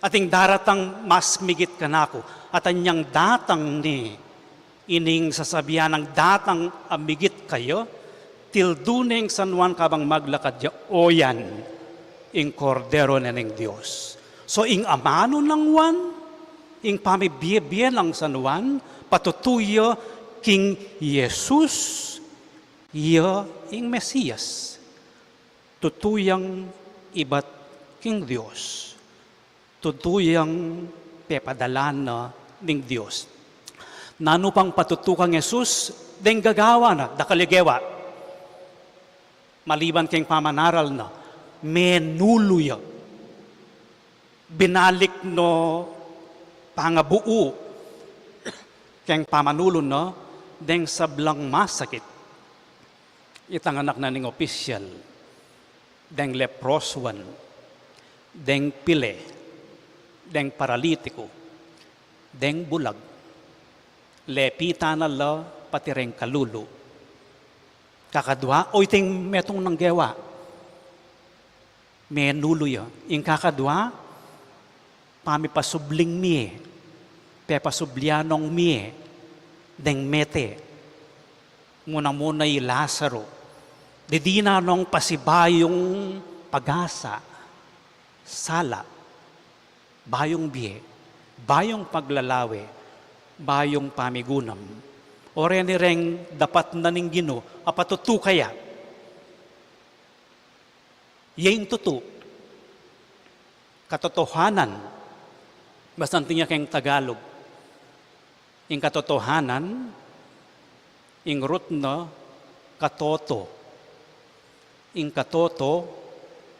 At ing daratang mas migit kanaku, at anyang datang ne, ining sasabian nang datang a migit kaya, tildu neng San Juan kabang maglakad ya, oyan, ing Kordero ne ning Dios. So, ing amanu nang Juan, ing pamibie-bie nang San Juan, patutu ya king Jesus, iya ing Mesias. Tutu yang ibat king Dios. Tutu yang pepadalan na ning Dios. Nanu pang patutu kang Jesus, deng gagawan na, dakal ya gewa. Maliban keng pamanaral na, menulu ya. Binalik no pangabuu keng pamanulu na, deng sablang masakit. Itanganak na ning opisyal, deng leprosuan, deng pile, deng paralitiku, deng bulag. Lepitan na la pati reng kalulu. Kakadua, o iting metung nang gewa. Menulu ya. Ing kakadua, pamipasubling mie, pepasublian nong mie, deng mete, muna-muna i Lazaro, didinan nong pasibayung pag-asa, sala, bayung bie, bayung paglalawe, bayung pamigunam. O reni reng dapat na ning Ginu, a patutu kaya. Ye ing tutu. Katotohanan. Basta anting ya keng Tagalog. Ing katotohanan, ing root na katoto. Ing katoto,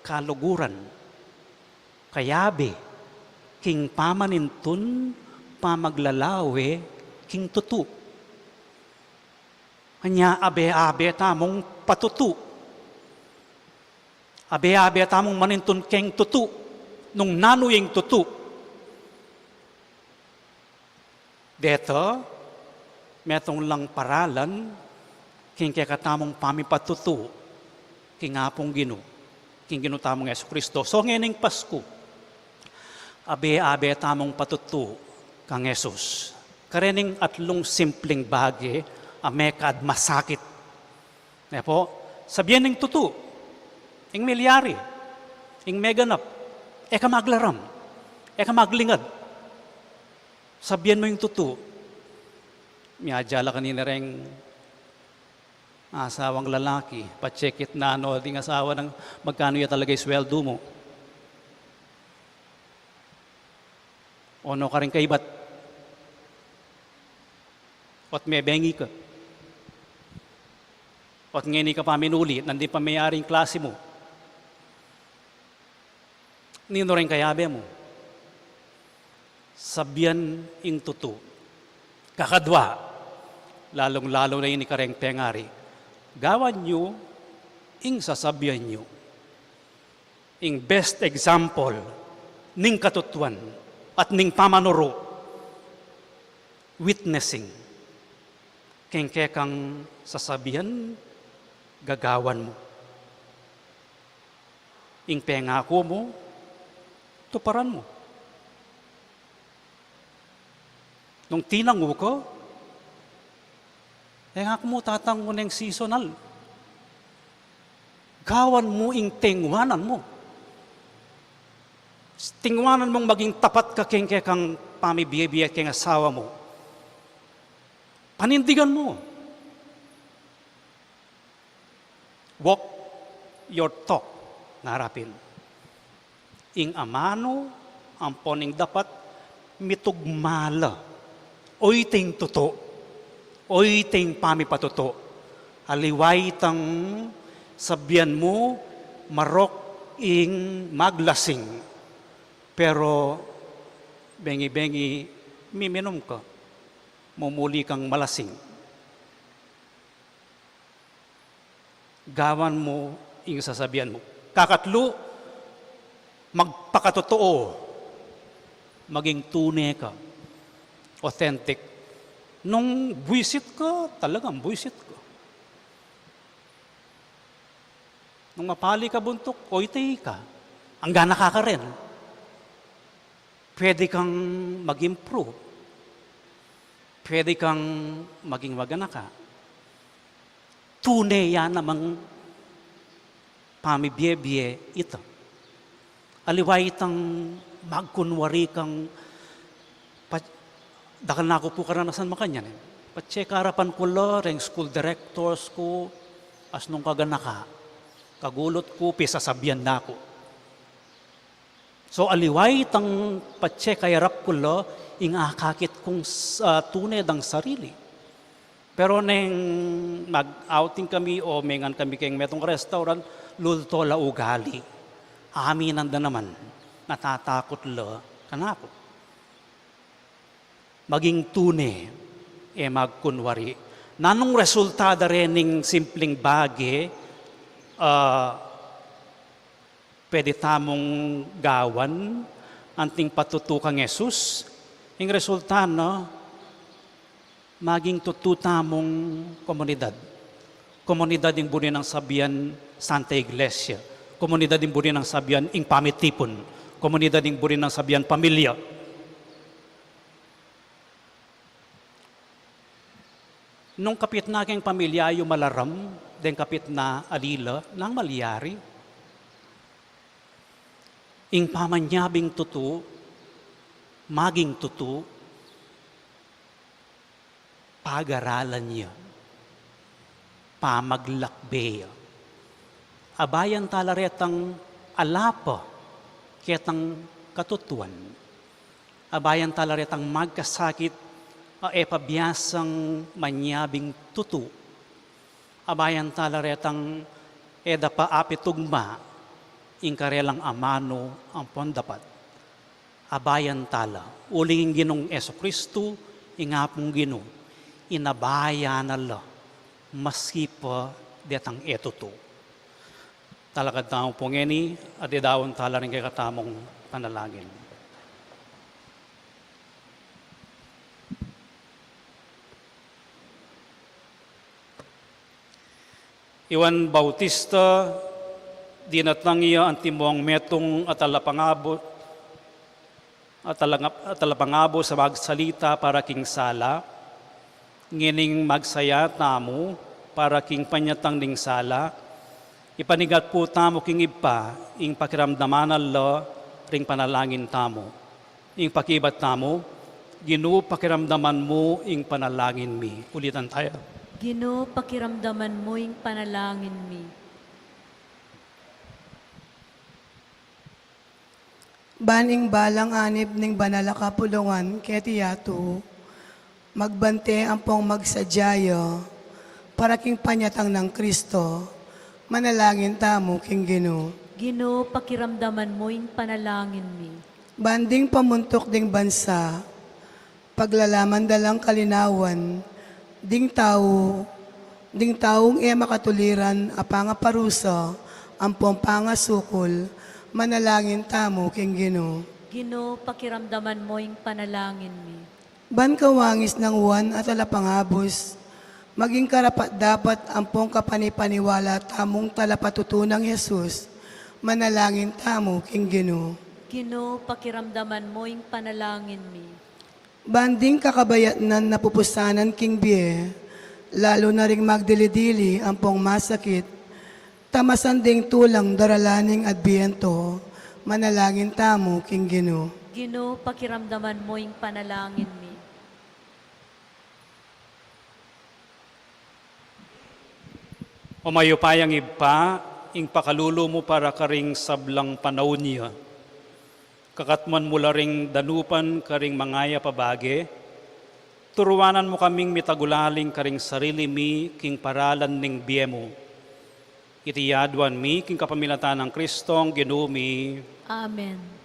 kaluguran. Kayabe, king pamanintun, pamaglalawe, king tutu. Anya abe-abe tamung patutu. Abe-abe tamung manintun keng tutu, nung nanu ing tutu. Deta, metung lang paralan, king kekatamung pamipatutu, king Apung Ginu, king Ginu tamung Jesu Kristo. So, ngening Pasku, abe-abe tamung patutu kang Jesus. Karening atlung simpling bage a mekad masakit. Ne po, sabian ing tutu, ing milyari, ing meganap, e ka maglaram, e ka maglingad. Sabian mu ing tutu. Miadya la kanina reng asawang lalaki, pa-check it na, ano, ding asawa nang magkanu ya talaga ing sweldo mu. Ono ka ring kaibat. Ot mebengi ka. Ot ngeni ka pa minuli, nandin pa meyari ing klasi mu. Ninu ring kayabe mu? Sabian ing tutu. Kakadwa, lalung-lalu na ini kareng pengari. Gawan yu ing sasabian yu. Ing best example ning katutuan at ning pamanuru, witnessing. Keng kekang sasabian, gagawan mu. Ing pengaku mu, tuparan mu. Nung tinangu ka, e nga ku mu tatangu neng seasonal. Gawan mu ing tengwanan mu. Tengwanan mung maging tapat ka keng kekang pamibie-bie keng asawa mu. Panindigan mu. Walk your talk, ngarapin. Ing amanu ampon ing dapat mitugma la. Oyting tutu. Oyting pamipatutu. Aliwa itang sabian mu marok ing maglasing. Pero bengi-bengi miminum ka. Mumuli kang malasing. Gawan mu ing sasabian mu. Kakatlu, magpakatotoo. Maging tune ka. Authentic. Nung buisit ka, talagang buisit ka. Nung mapali ka buntuk, oyte ka. Anggang nakakarin. Pwede kang mag-improve. Pwede kang maging maganaka. Tune ya namang pamibie-bie ita. Aliwa itang magkunwari kang pa-, dakal na ku pu karanasan makanyan, e. Patse karapan ku la reng school directors ku, as nung kaganaka, kagulut ku, pisasabian na ku. So, aliwa itang patse kayarap ku la ing akakit kung s-, ah, tune dang sarili. Pero neng mag-outing kami o mengan kami keng metung restaurant, lulto la ugali. Aminan da naman, natatakut la kanaku. Maging tune, e magkunwari. Nanung resulta da rening simpleng bage, ah, pwede tamung gawan anting patutu kang Jesus? Ing resulta na, maging tutu tamung komunidad. Komunidad ing buri nang sabian Santa Iglesia. Komunidad ing buri nang sabian ing pamitipun. Komunidad ing buri nang sabian pamilya. Nung kapit na keng pamilya yu malaram, deng kapit na ali la, nanu malyari? Ing pamanyabing tutu, maging tutu, pagaralan ya, pamaglakbe ya. Abayan tala retang alapa ketang katutuan. Abayan tala retang magkasakit a e pa biasang manyabing tutu. Abayan tala retang e da pa apitugma ing karelang amanu ampon dapat. Abayan tala, uling ing Ginung Jesucristo, ing Apung Ginu, inabayan na la, masipa detang e tutu. Talakad tamu pu ngeni, at idaun tala ring kekatamung panalangin. I Juan Bautista, dinatang ya antimong metung a talapangabus, a talanga-, a talapangabus a magsalita para king sala, ngening magsaya tamu para king panyatang ning sala, ipanigat pu tamu king Ibpa ing pakiramdaman na la ring panalangin tamu. Ing pakibat tamu, Ginu, pakiramdaman mu ing panalangin mi. Ulitan taya. Ginu, pakiramdaman mu ing panalangin mi. Ban ing balang anib ning banal a kapulungan keti yatu, magbante ampong magsadya ya para king panyatang nang Kristo, manalangin tamu king Ginu. Ginu, pakiramdaman mu ing panalangin mi. Ban ding pamuntuk ding bansa, paglalaman da lang kalinawan, ding tau, ding taung e makatuliran a pangaparusa ampong pangasukul, manalangin tamu king Ginu. Ginu, pakiramdaman mu ing panalangin mi. Ban kawangis nang Juan a talapangabus, maging karapat-dapat ampong kapanipaniwala tamung talapatutu nang Jesus, manalangin tamu king Ginu. Ginu, pakiramdaman mu ing panalangin mi. Ban ding kakabayatnan napupusanan king bie, lalu na ring magdili-dili ampong masakit, tamasan ding tulang daralan ning Adbiento, manalangin tamu king Ginu. Ginu, pakiramdaman mu ing panalangin mi. O mayupayang Ibpa, ing pakalulu mu para karing sablang panaun ya, kakatmuan mu la ring danupan karing mangayap a bage, turuanan mu kaming mitagulaling karing sarili mi king paralan ning bie mu. Iti aduan mi king kapamilatan nang Kristong Ginu mi. Amen.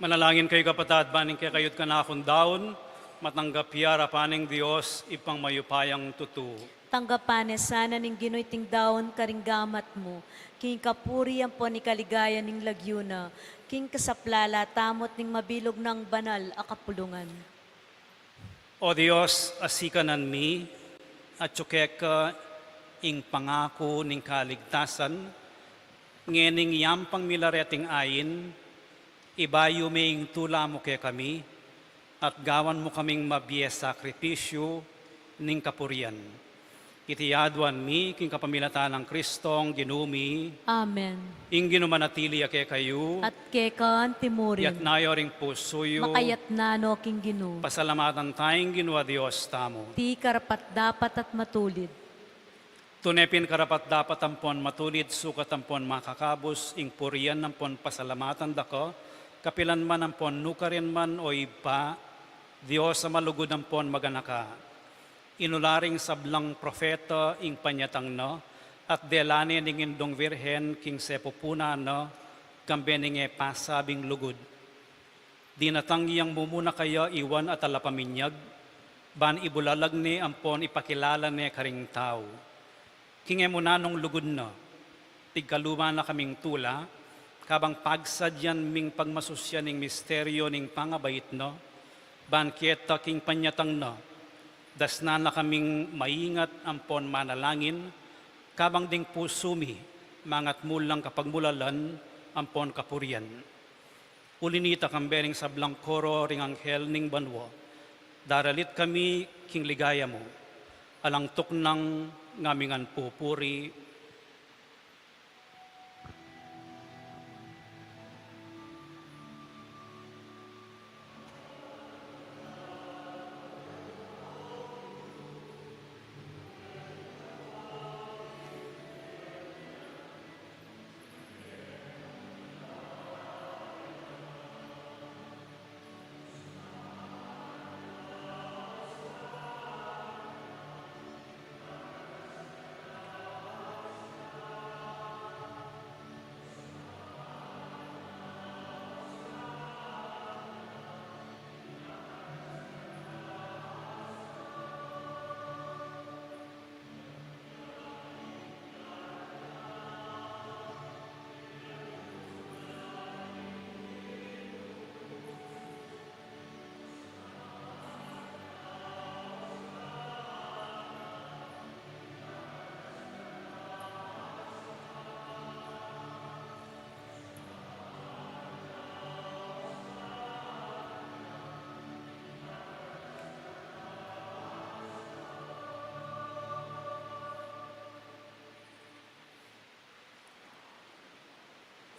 Manalangin kayu, kapatad, ban ing kekayu't kanakung daun matanggap ya arapan ning Dios, Ibpang mayupayang tutu. Tanggapan ne sana ning Ginu iting daun karing gamat mu, king kapurian ampon king kaligayan ning lagyu na, king kasaplalan tamu't ning mabilug nang banal a kapulungan. O Dios, a sikanan mi, atyu keka ing pangaku ning kaligtasan, ngening yampang mi la reting ain, ibayu me ing tula mu kekami, at gawan mu kaming mabie sakripisyu ning kapurian. Iti aduan mi king kapamilatan nang Kristong Ginu mi. Amen. Ing Ginu manatili ya kekayu. At keka antimurin. Yatna yu ring pusu yu. Makayatna no king Ginu. Pasalamatan taya ing Ginu a Dios tamu. Iti karapat-dapat at matulid. Tune pin karapat-dapat ampon matulid, sukat ampon makakabus, ing purian ampon pasalamatan da ka, kapilan man ampon nukarin man, o Ibpa, Dios a malugud ampon maganaka. Inula ring sablang propeta ing panyatang na, at dela ne ning Indung Virgen king sepupunan na, kambe ning e pasabing lugud. Dinatang yang mumuna kaya iwan a talapaminyag, ban ibulalag ne ampon ipakilala ne karing tau. King e mu nanung lugud na, pigkaluma na kaming tula, kabang pagsadyan ming pagmasusyan ing misteryo ning pangabait na, ban keta king panyatang na, dasnan na kaming maingat ampon manalangin, kabang ding pusu mi, mangatmu lang kapagmulalan ampon kapurian. Uli na nita, kambe ring sablang koro ring anghel ning banua, daralit kami king ligaya mu, alang tuknang ngaming pupuri.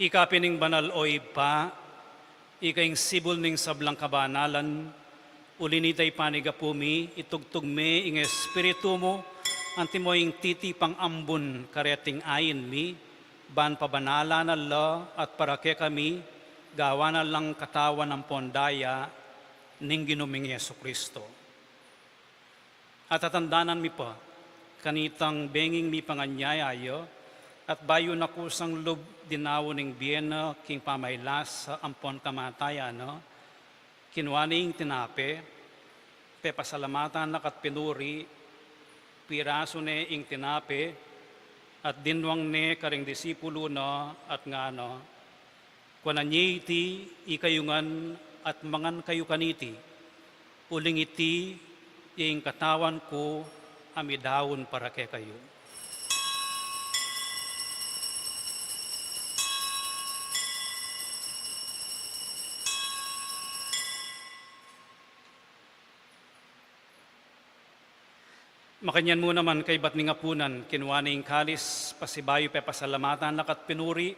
Ika pin ing banal, o Ibpa, ika ing sibul ning sablang kabanalan, uli na nita ipanigapu mi, itugtug me ing Espiritu mu, antimo ing titipang ambun kareting ain mi, ban pabanalan na la at para kekami, gawan na lang katawan ampon daya ning Ginu ming Jesucristo. At tatandanan mi pa, kanitang benging mipanganyaya ya, at bayu na kusang lub dinaun ing bie na king pamailasa ampon kamatayan na, kinua ne ing tinape, pepasalamatan na ka't pinuri, pirasu ne ing tinape, at dinwang ne karing disipulu na at ngana, Kuanan ye iti ikayu ngan at mangan kayu kaniti, uling iti ing katawan ku a midaun para kekayu. Makanyan mu naman kaybat ning apunan, kinua ne ing kalis, pasibayu pepasalamatan na ka't pinuri,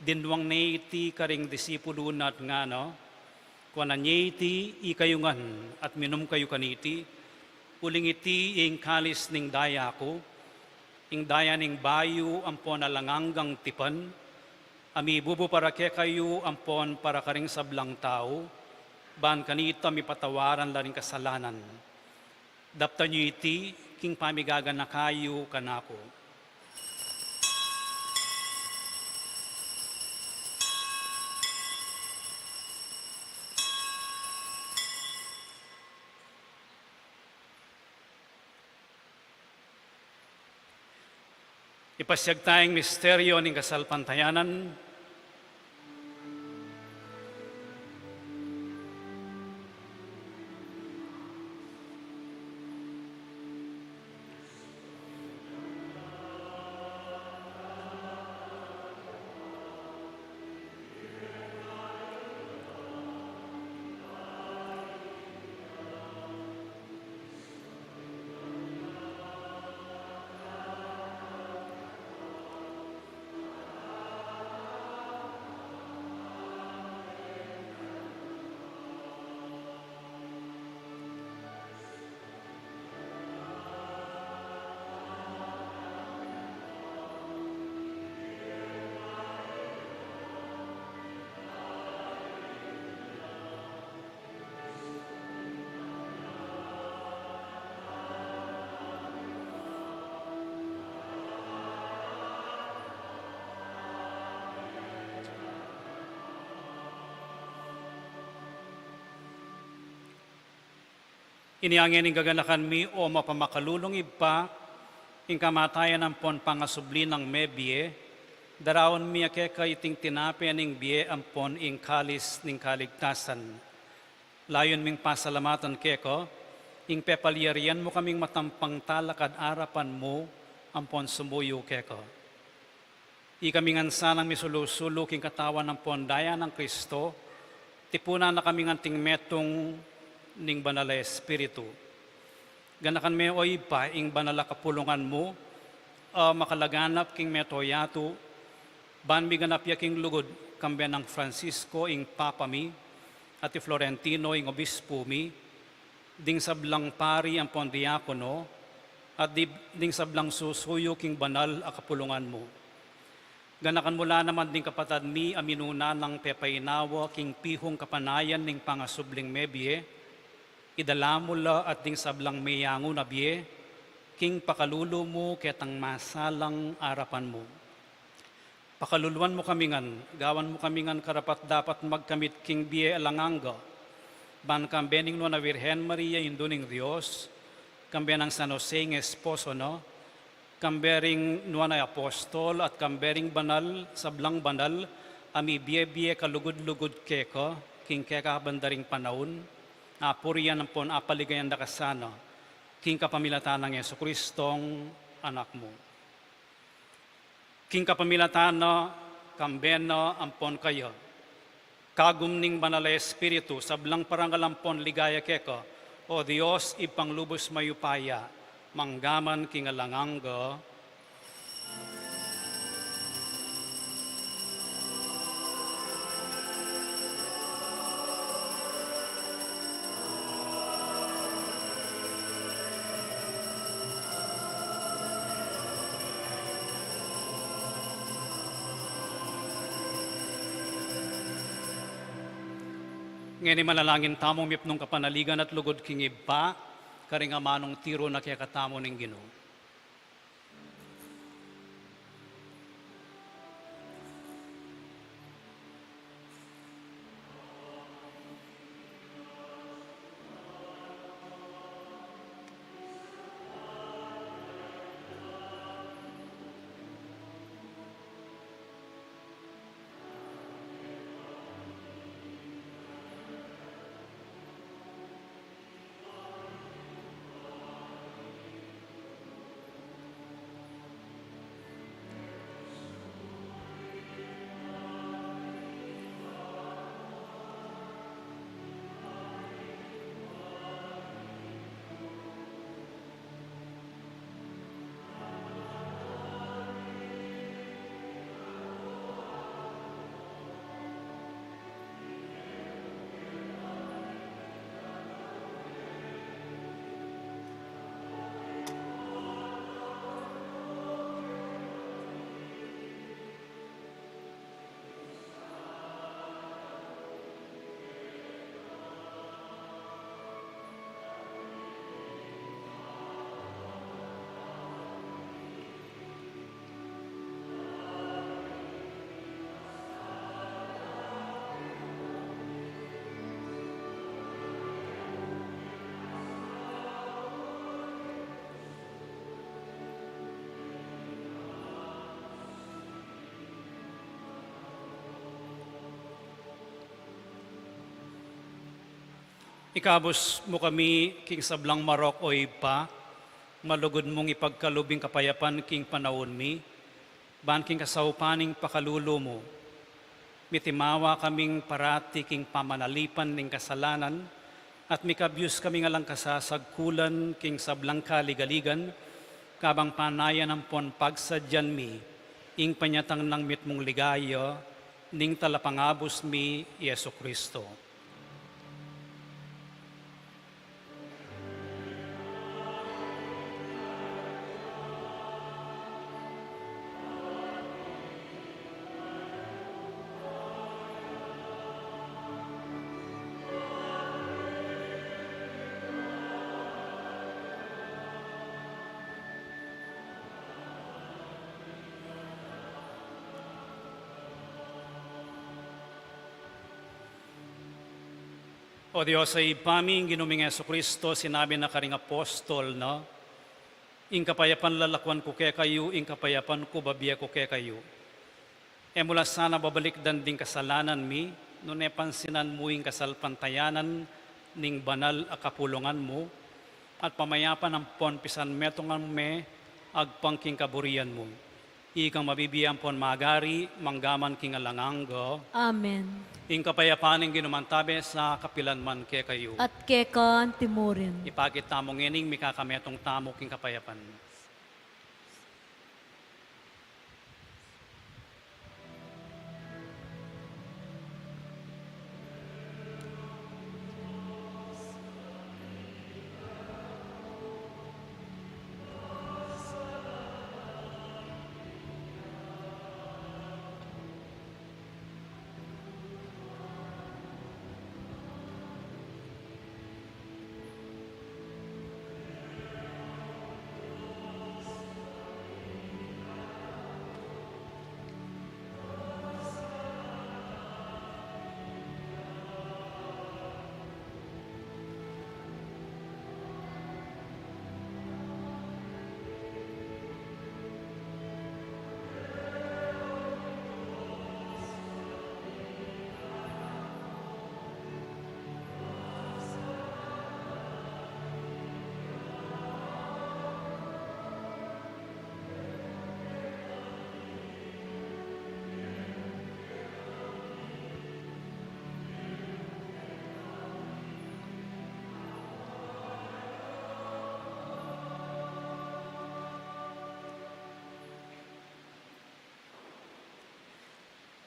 dinwang ne iti karing disipulu na at ngana, Kuanan ye iti ikayu ngan at minum kayu kaniti, uling iti ing kalis ning daya ku, ing daya ning bayu ampon alang anggang tipan, a mibubu para kekayu ampon para karing sablang tau, ban kanita mipatawaran la ring kasalanan. Daptan yu iti king pamigaganaka yu kanaku. Ipasyag taya ing misteryo ning kasalpantayanan. Inya ngeni gaganakan mi, o mapamakalulung Ibpa, ing kamatayan ampon pangasubli nang mebie, daraun mi keka iting tinape ning bie ampon ing kalis ning kaligtasan. Layun ming pasalamatan keka ing pepalyarian mu kaming matampang talakad arapan mu ampon sumuyu keka. Ikami ngan sanang misulu-sulu king katawan ampon daya nang Kristo, tipunan na kami ngan king metung ning Banal a Espiritu. Ganakan me, o Ibpa, ing banal a kapulungan mu a makalaganap king mabilug a yatu, ban miganap ya king lugud, kambe nang Francisco ing Papa mi, at i Florentino ing Obispu mi, ding sablang pari ampon diakono, at di, ding sablang susuyu king banal a kapulungan mu. Ganakan mu la naman ding kapatad mi a minuna nang pepainawa king pihung kapanayan ning pangasubling mebie, idala mu la at ding sablang meyangu na bie, king pakalulu mu ketang masalang arapan mu. Pakaluluan mu kami ngan, gawan mu kami ngan karapat-dapat magkamit king bie alang angga, ban kambe ning Nuan a Virgen Maria, Indu ning Dios, kambe nang San Jose ing esposo na, kambe ring Nuan a Apostol, at kambe ring banal, sablang banal, a mibie-bie kalugud-lugud keka, king kekabanda ring panaun, apurian ampon apaligayan da ka sana, king kapamilatan nang Jesucristong Anak mu. King kapamilatan na, kambe na, ampon kaya, kagum ning Banal a Espiritu, sablang parangal ampon ligaya keka, o Dios, Ibpang lubus mayupaya, mangga man king alang angga. Ngeni manalangin tamung mipnung kapanaligan at lugud king Ibpa, karing amanung tiru na kekatamu ning Ginu. Ikabus mu kami king sablang marok, o Ibpa, malugud mung ipagkalub ing kapayapan king panaun mi, ban king kasaupan ning pakalulu mu, mitimawa kaming parati king pamanalipan ning kasalanan, at mikabyus kaming alang kasasagkulan king sablang kaligaligan, kabang panayan ampon pagsadyan mi ing panyatang nang mitmung ligaya ning Talapangabus mi, Jesucristo. O Dios a Ibpa mi, ing Ginu ming Jesucristo, sinabi na karing apostol na, "Ing kapayapan lalakuan ku kekayu, ing kapayapan ku babie ku kekayu." E mu la sana babalikdan ding kasalanan mi, nune pansinan mu ing kasalpantayanan ning banal a kapulungan mu, at pamayapan ampon pisanmetungan me agpang king kaburian mu. Ikang mabibie ampon magari, mangga man king alang angga. Amen. Ing kapayapan ning Ginu mantabe sa kapilan man kekayu. At keka antimurin. Ipakit tamu ngening mikakametung tamu king kapayapan.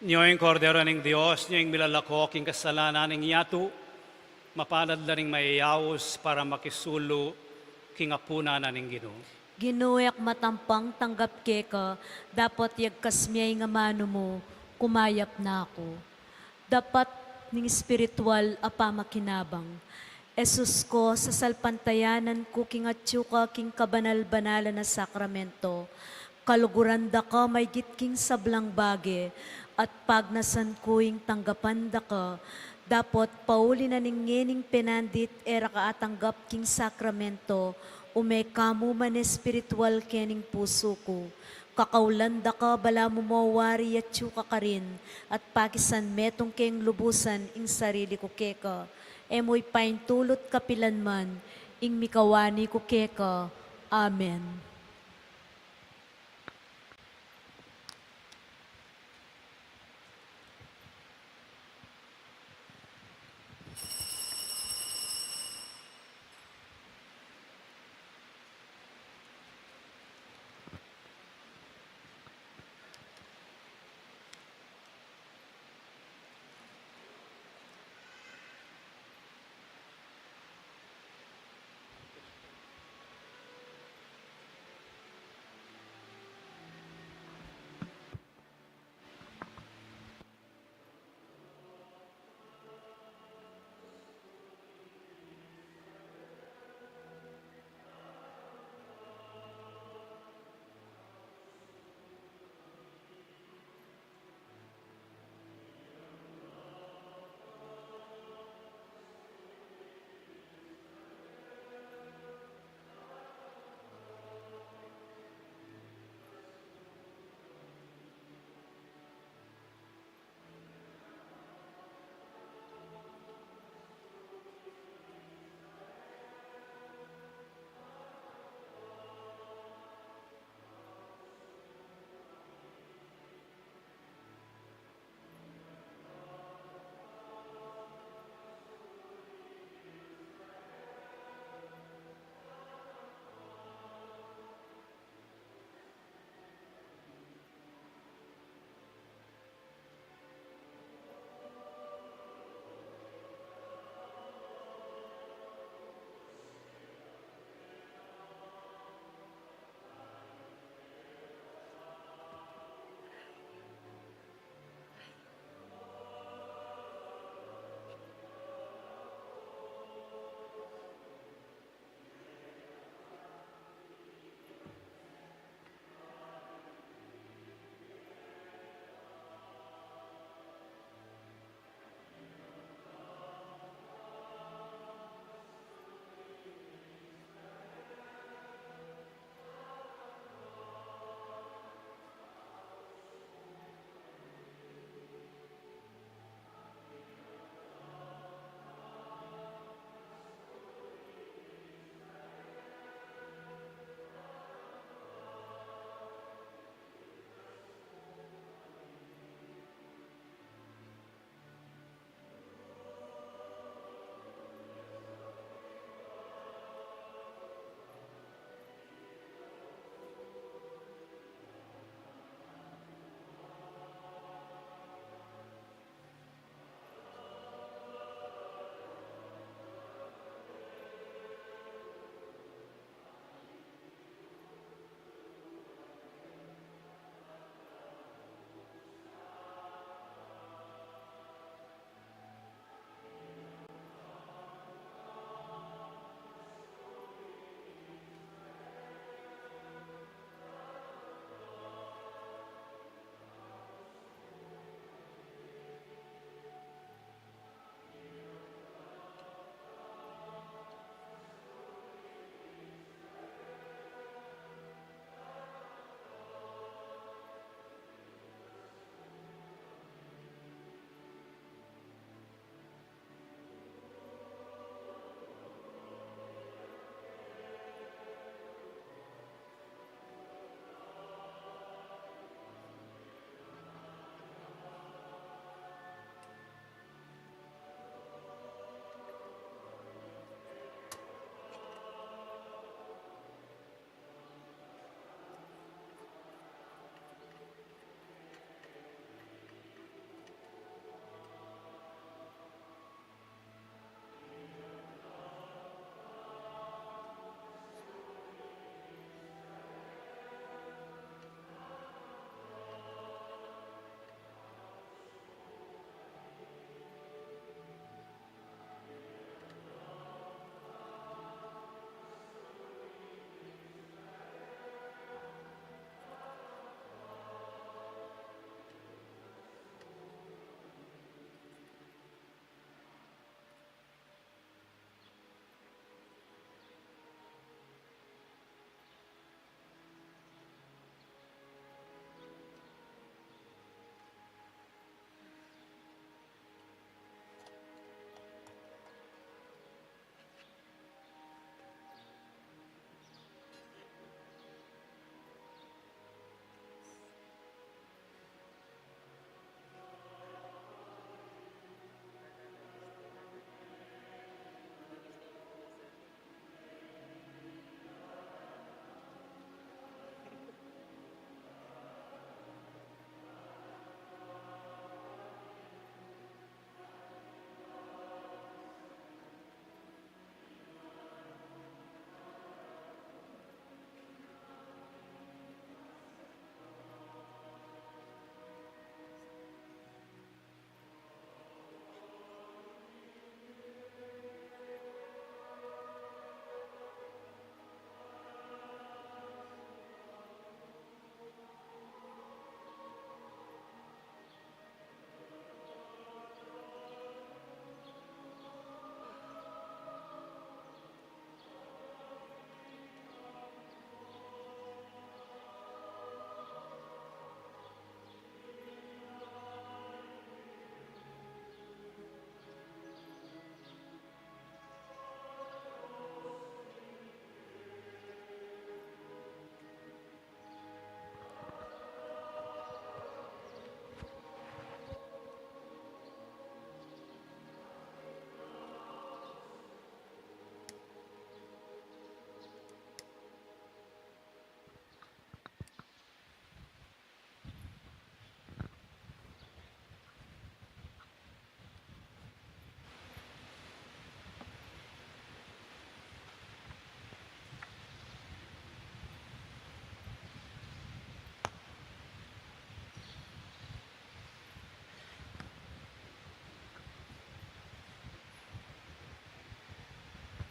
Nyo ing Kordero ning Dios, nyo ing milalako king kasalanan ning yatu, mapalad la ring mayayaus para makisulu king apunan na ning Ginu. Ginu, e ku matampang tanggap keka, dapot yagkas me ing amanu mu, kumayap na ku. Dapat ning espiritual a pamakinabang. Jesus ko, sasalpantayanan ku king atyu ka king kabanal-banalan a sakramento. Kaluguran da ka maygit king sablang bage, at pagnasan ku ing tanggapan da ka, dapot pauli na ning ngening penandit e ra ka atanggap king sakramento, ume ka mu man espiritual kening pusu ku. Kakaulan da ka balamu mo wari atyu ka karin, at pakisanmetung keng lubusan ing sarili ku keka. E mu ipaintulut kapilan man ing mikawani ku keka. Amen.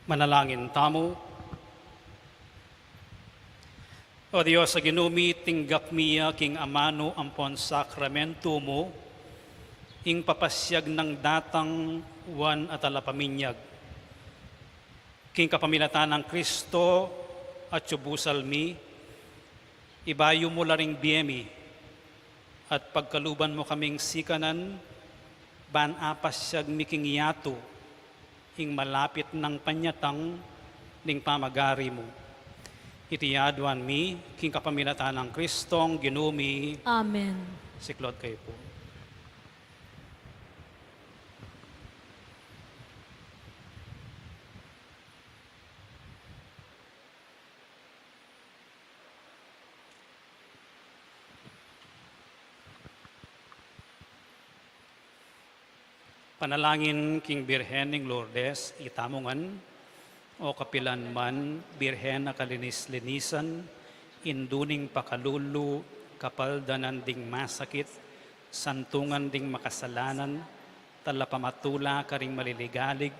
Manalangin tamu. O Dios a Ginu mi, tinggap mi ya king amanu ampon sakramentu mu, ing papasiag nang datang Juan a Talapaminyag. King kapamilatan nang Kristo atyu busal mi, ibayu mu la ring bie mi, at pagkaluban mu kaming sikanan, ban apasiag mi king yatu ing malapit nang panyatang ning pamagari mu. Iti aduan mi king kapamilatan nang Kristong Ginu mi. Amen. Siklaud kayu pu. Panalangin king Birhen ning Lourdes, itamu ngan. O kapilan man, Birhen a kalinis-linisan, indu ning pakalulu, kapaldanan ding masakit, santungan ding makasalanan, talapamatula karing maliligalig,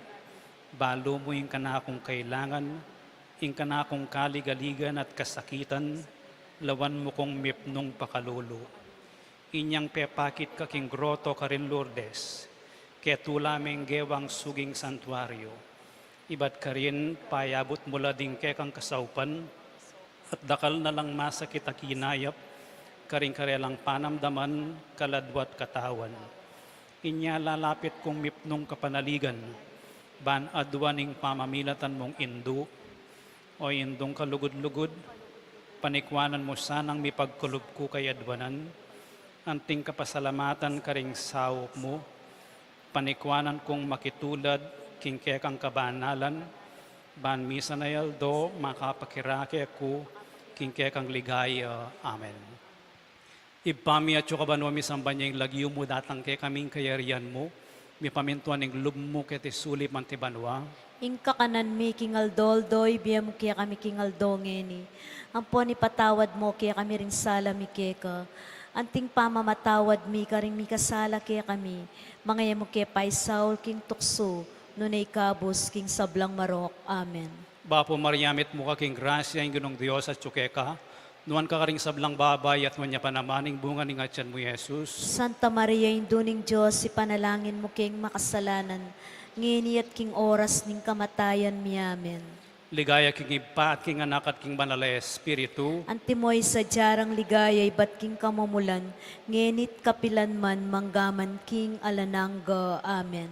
balu mu ing kanakung kailangan, ing kanakung kaligaligan at kasakitan, lawan mu kung mipnung pakalulu. Inyang pepakit ka king groto karin Lourdes, ketula meng gewang suging santuario. Ibat karin, payabut mu la ding kekang kasaupan, at dakal na lang masakit a kinayap, karing karelang panamdaman, kaladwa at katawan. Inya lalapit kung mipnung kapanaligan, ban aduan ing pamamilatan mung indu, O Indung kalugud-lugud, panikwanan mu sanang mipagkalub ku kay aduanan, anting kapasalamatan karing saup mu, panikwanan kung makitulad king kekang kabanalan, ban misan a aldo makapakirake ku king kekang ligaya. Amen. Ibpa mi, atsu ka banua, misamban ya ing lagyu mu, datang kekami ing kayarian mu, mipamintuan ing lub mu keti sulip anti banua. Ing kakanan mi king aldo-aldo ibie mu kekami king aldo ngeni. Ampon ipatawad mu kekami ring sala mi keka, anting pamamatawad mi karing mikasala kekami. Manga e mu ke paisaul king tuksu, nune ikabus king sablang marok. Amen. Bapu Maria, mitmu ka king grasya, ing Ginung Dios atyu keka, nuan ka karing sablang babai, at nuan ya pa naman ing bunga ning atian mu, Jesus. Santa Maria, Indu ning Dios, ipanalangin mu keng makasalanan, ngeni at king oras ning kamatayan mi. Amen. Ligaya king Ibpa, at king Anak, at king Banal a Espiritu. Antimo ing sadya rang ligaya ibat king kamumulan, ngeni at kapilan man, mangga man king alang angga. Amen.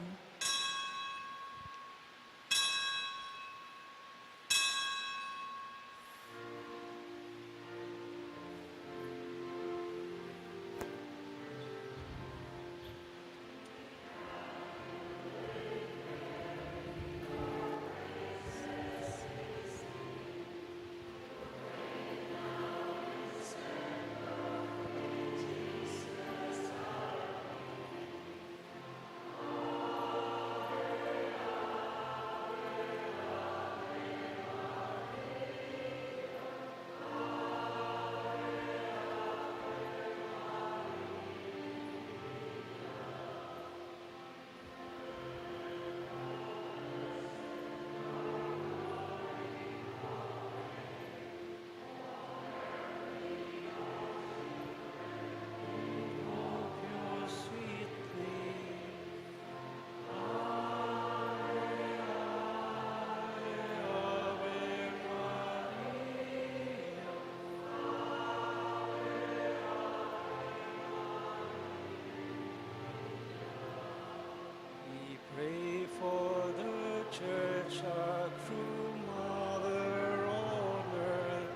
We pray for the Church, our true mother on earth,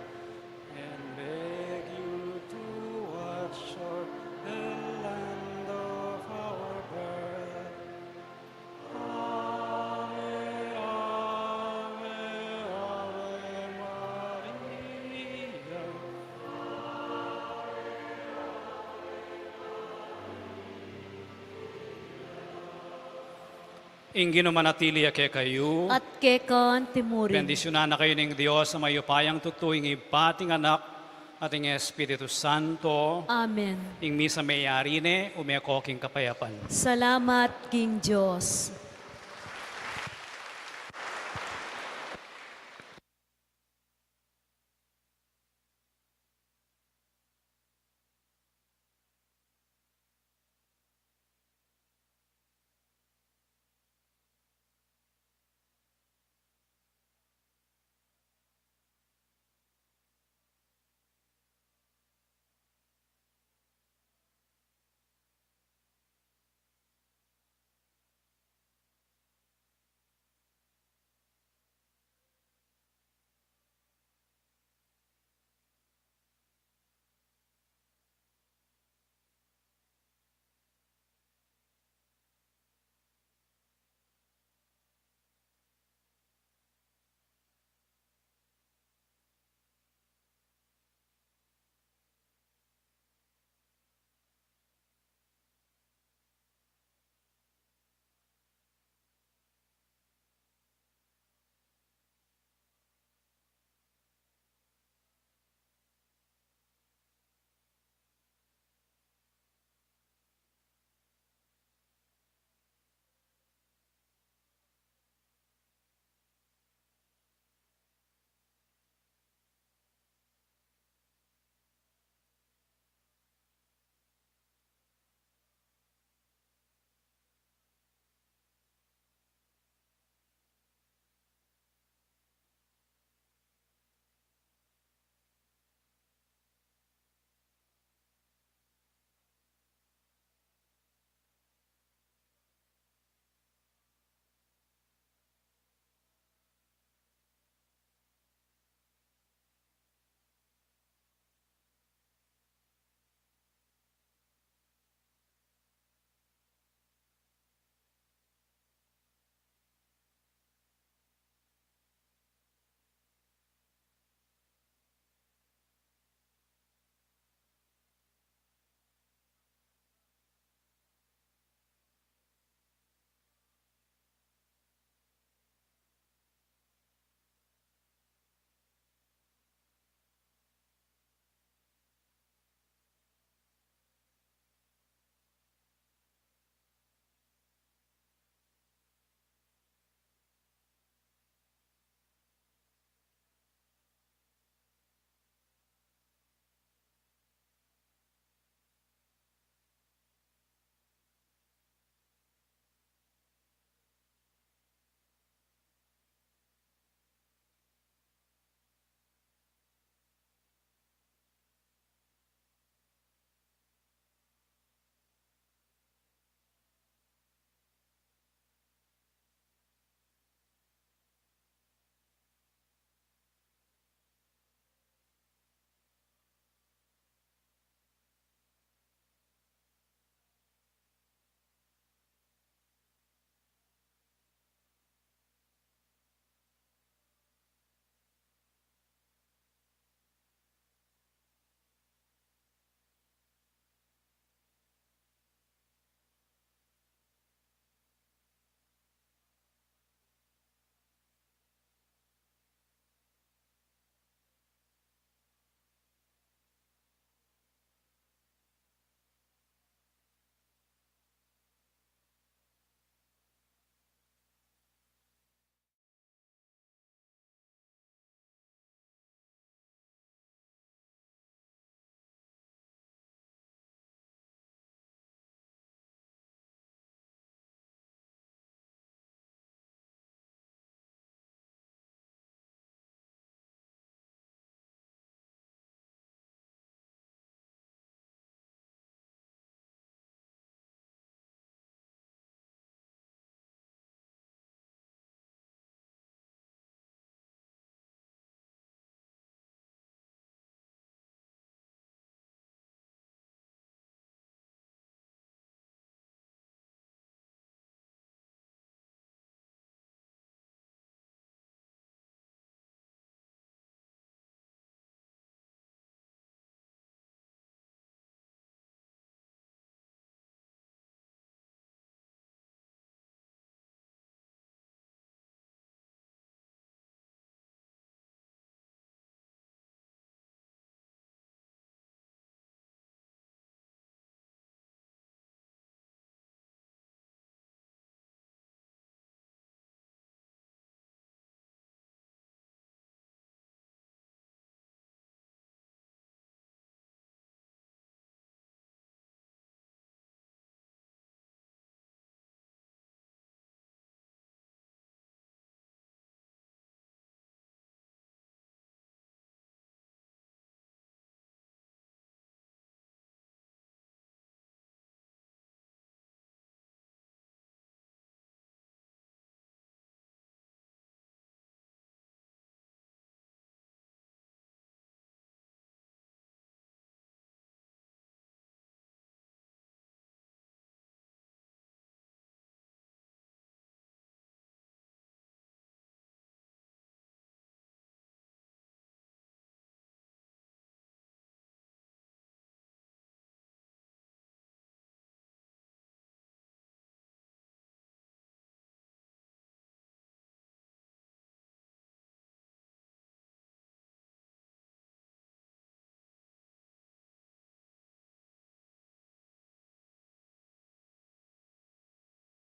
and beg you to watch o'er the land of our birth. Ave, Ave, Ave Maria. Ing Ginu manatili ya kekayu. At keka antimurin. Bendisyunan na kayu ning Dios a mayupayang tutu, ing Ibpa, at ing Anak, at ing Espiritu Santo. Amen. Ing misa meyari ne, ume ko king kapayapan. Salamat king Dios.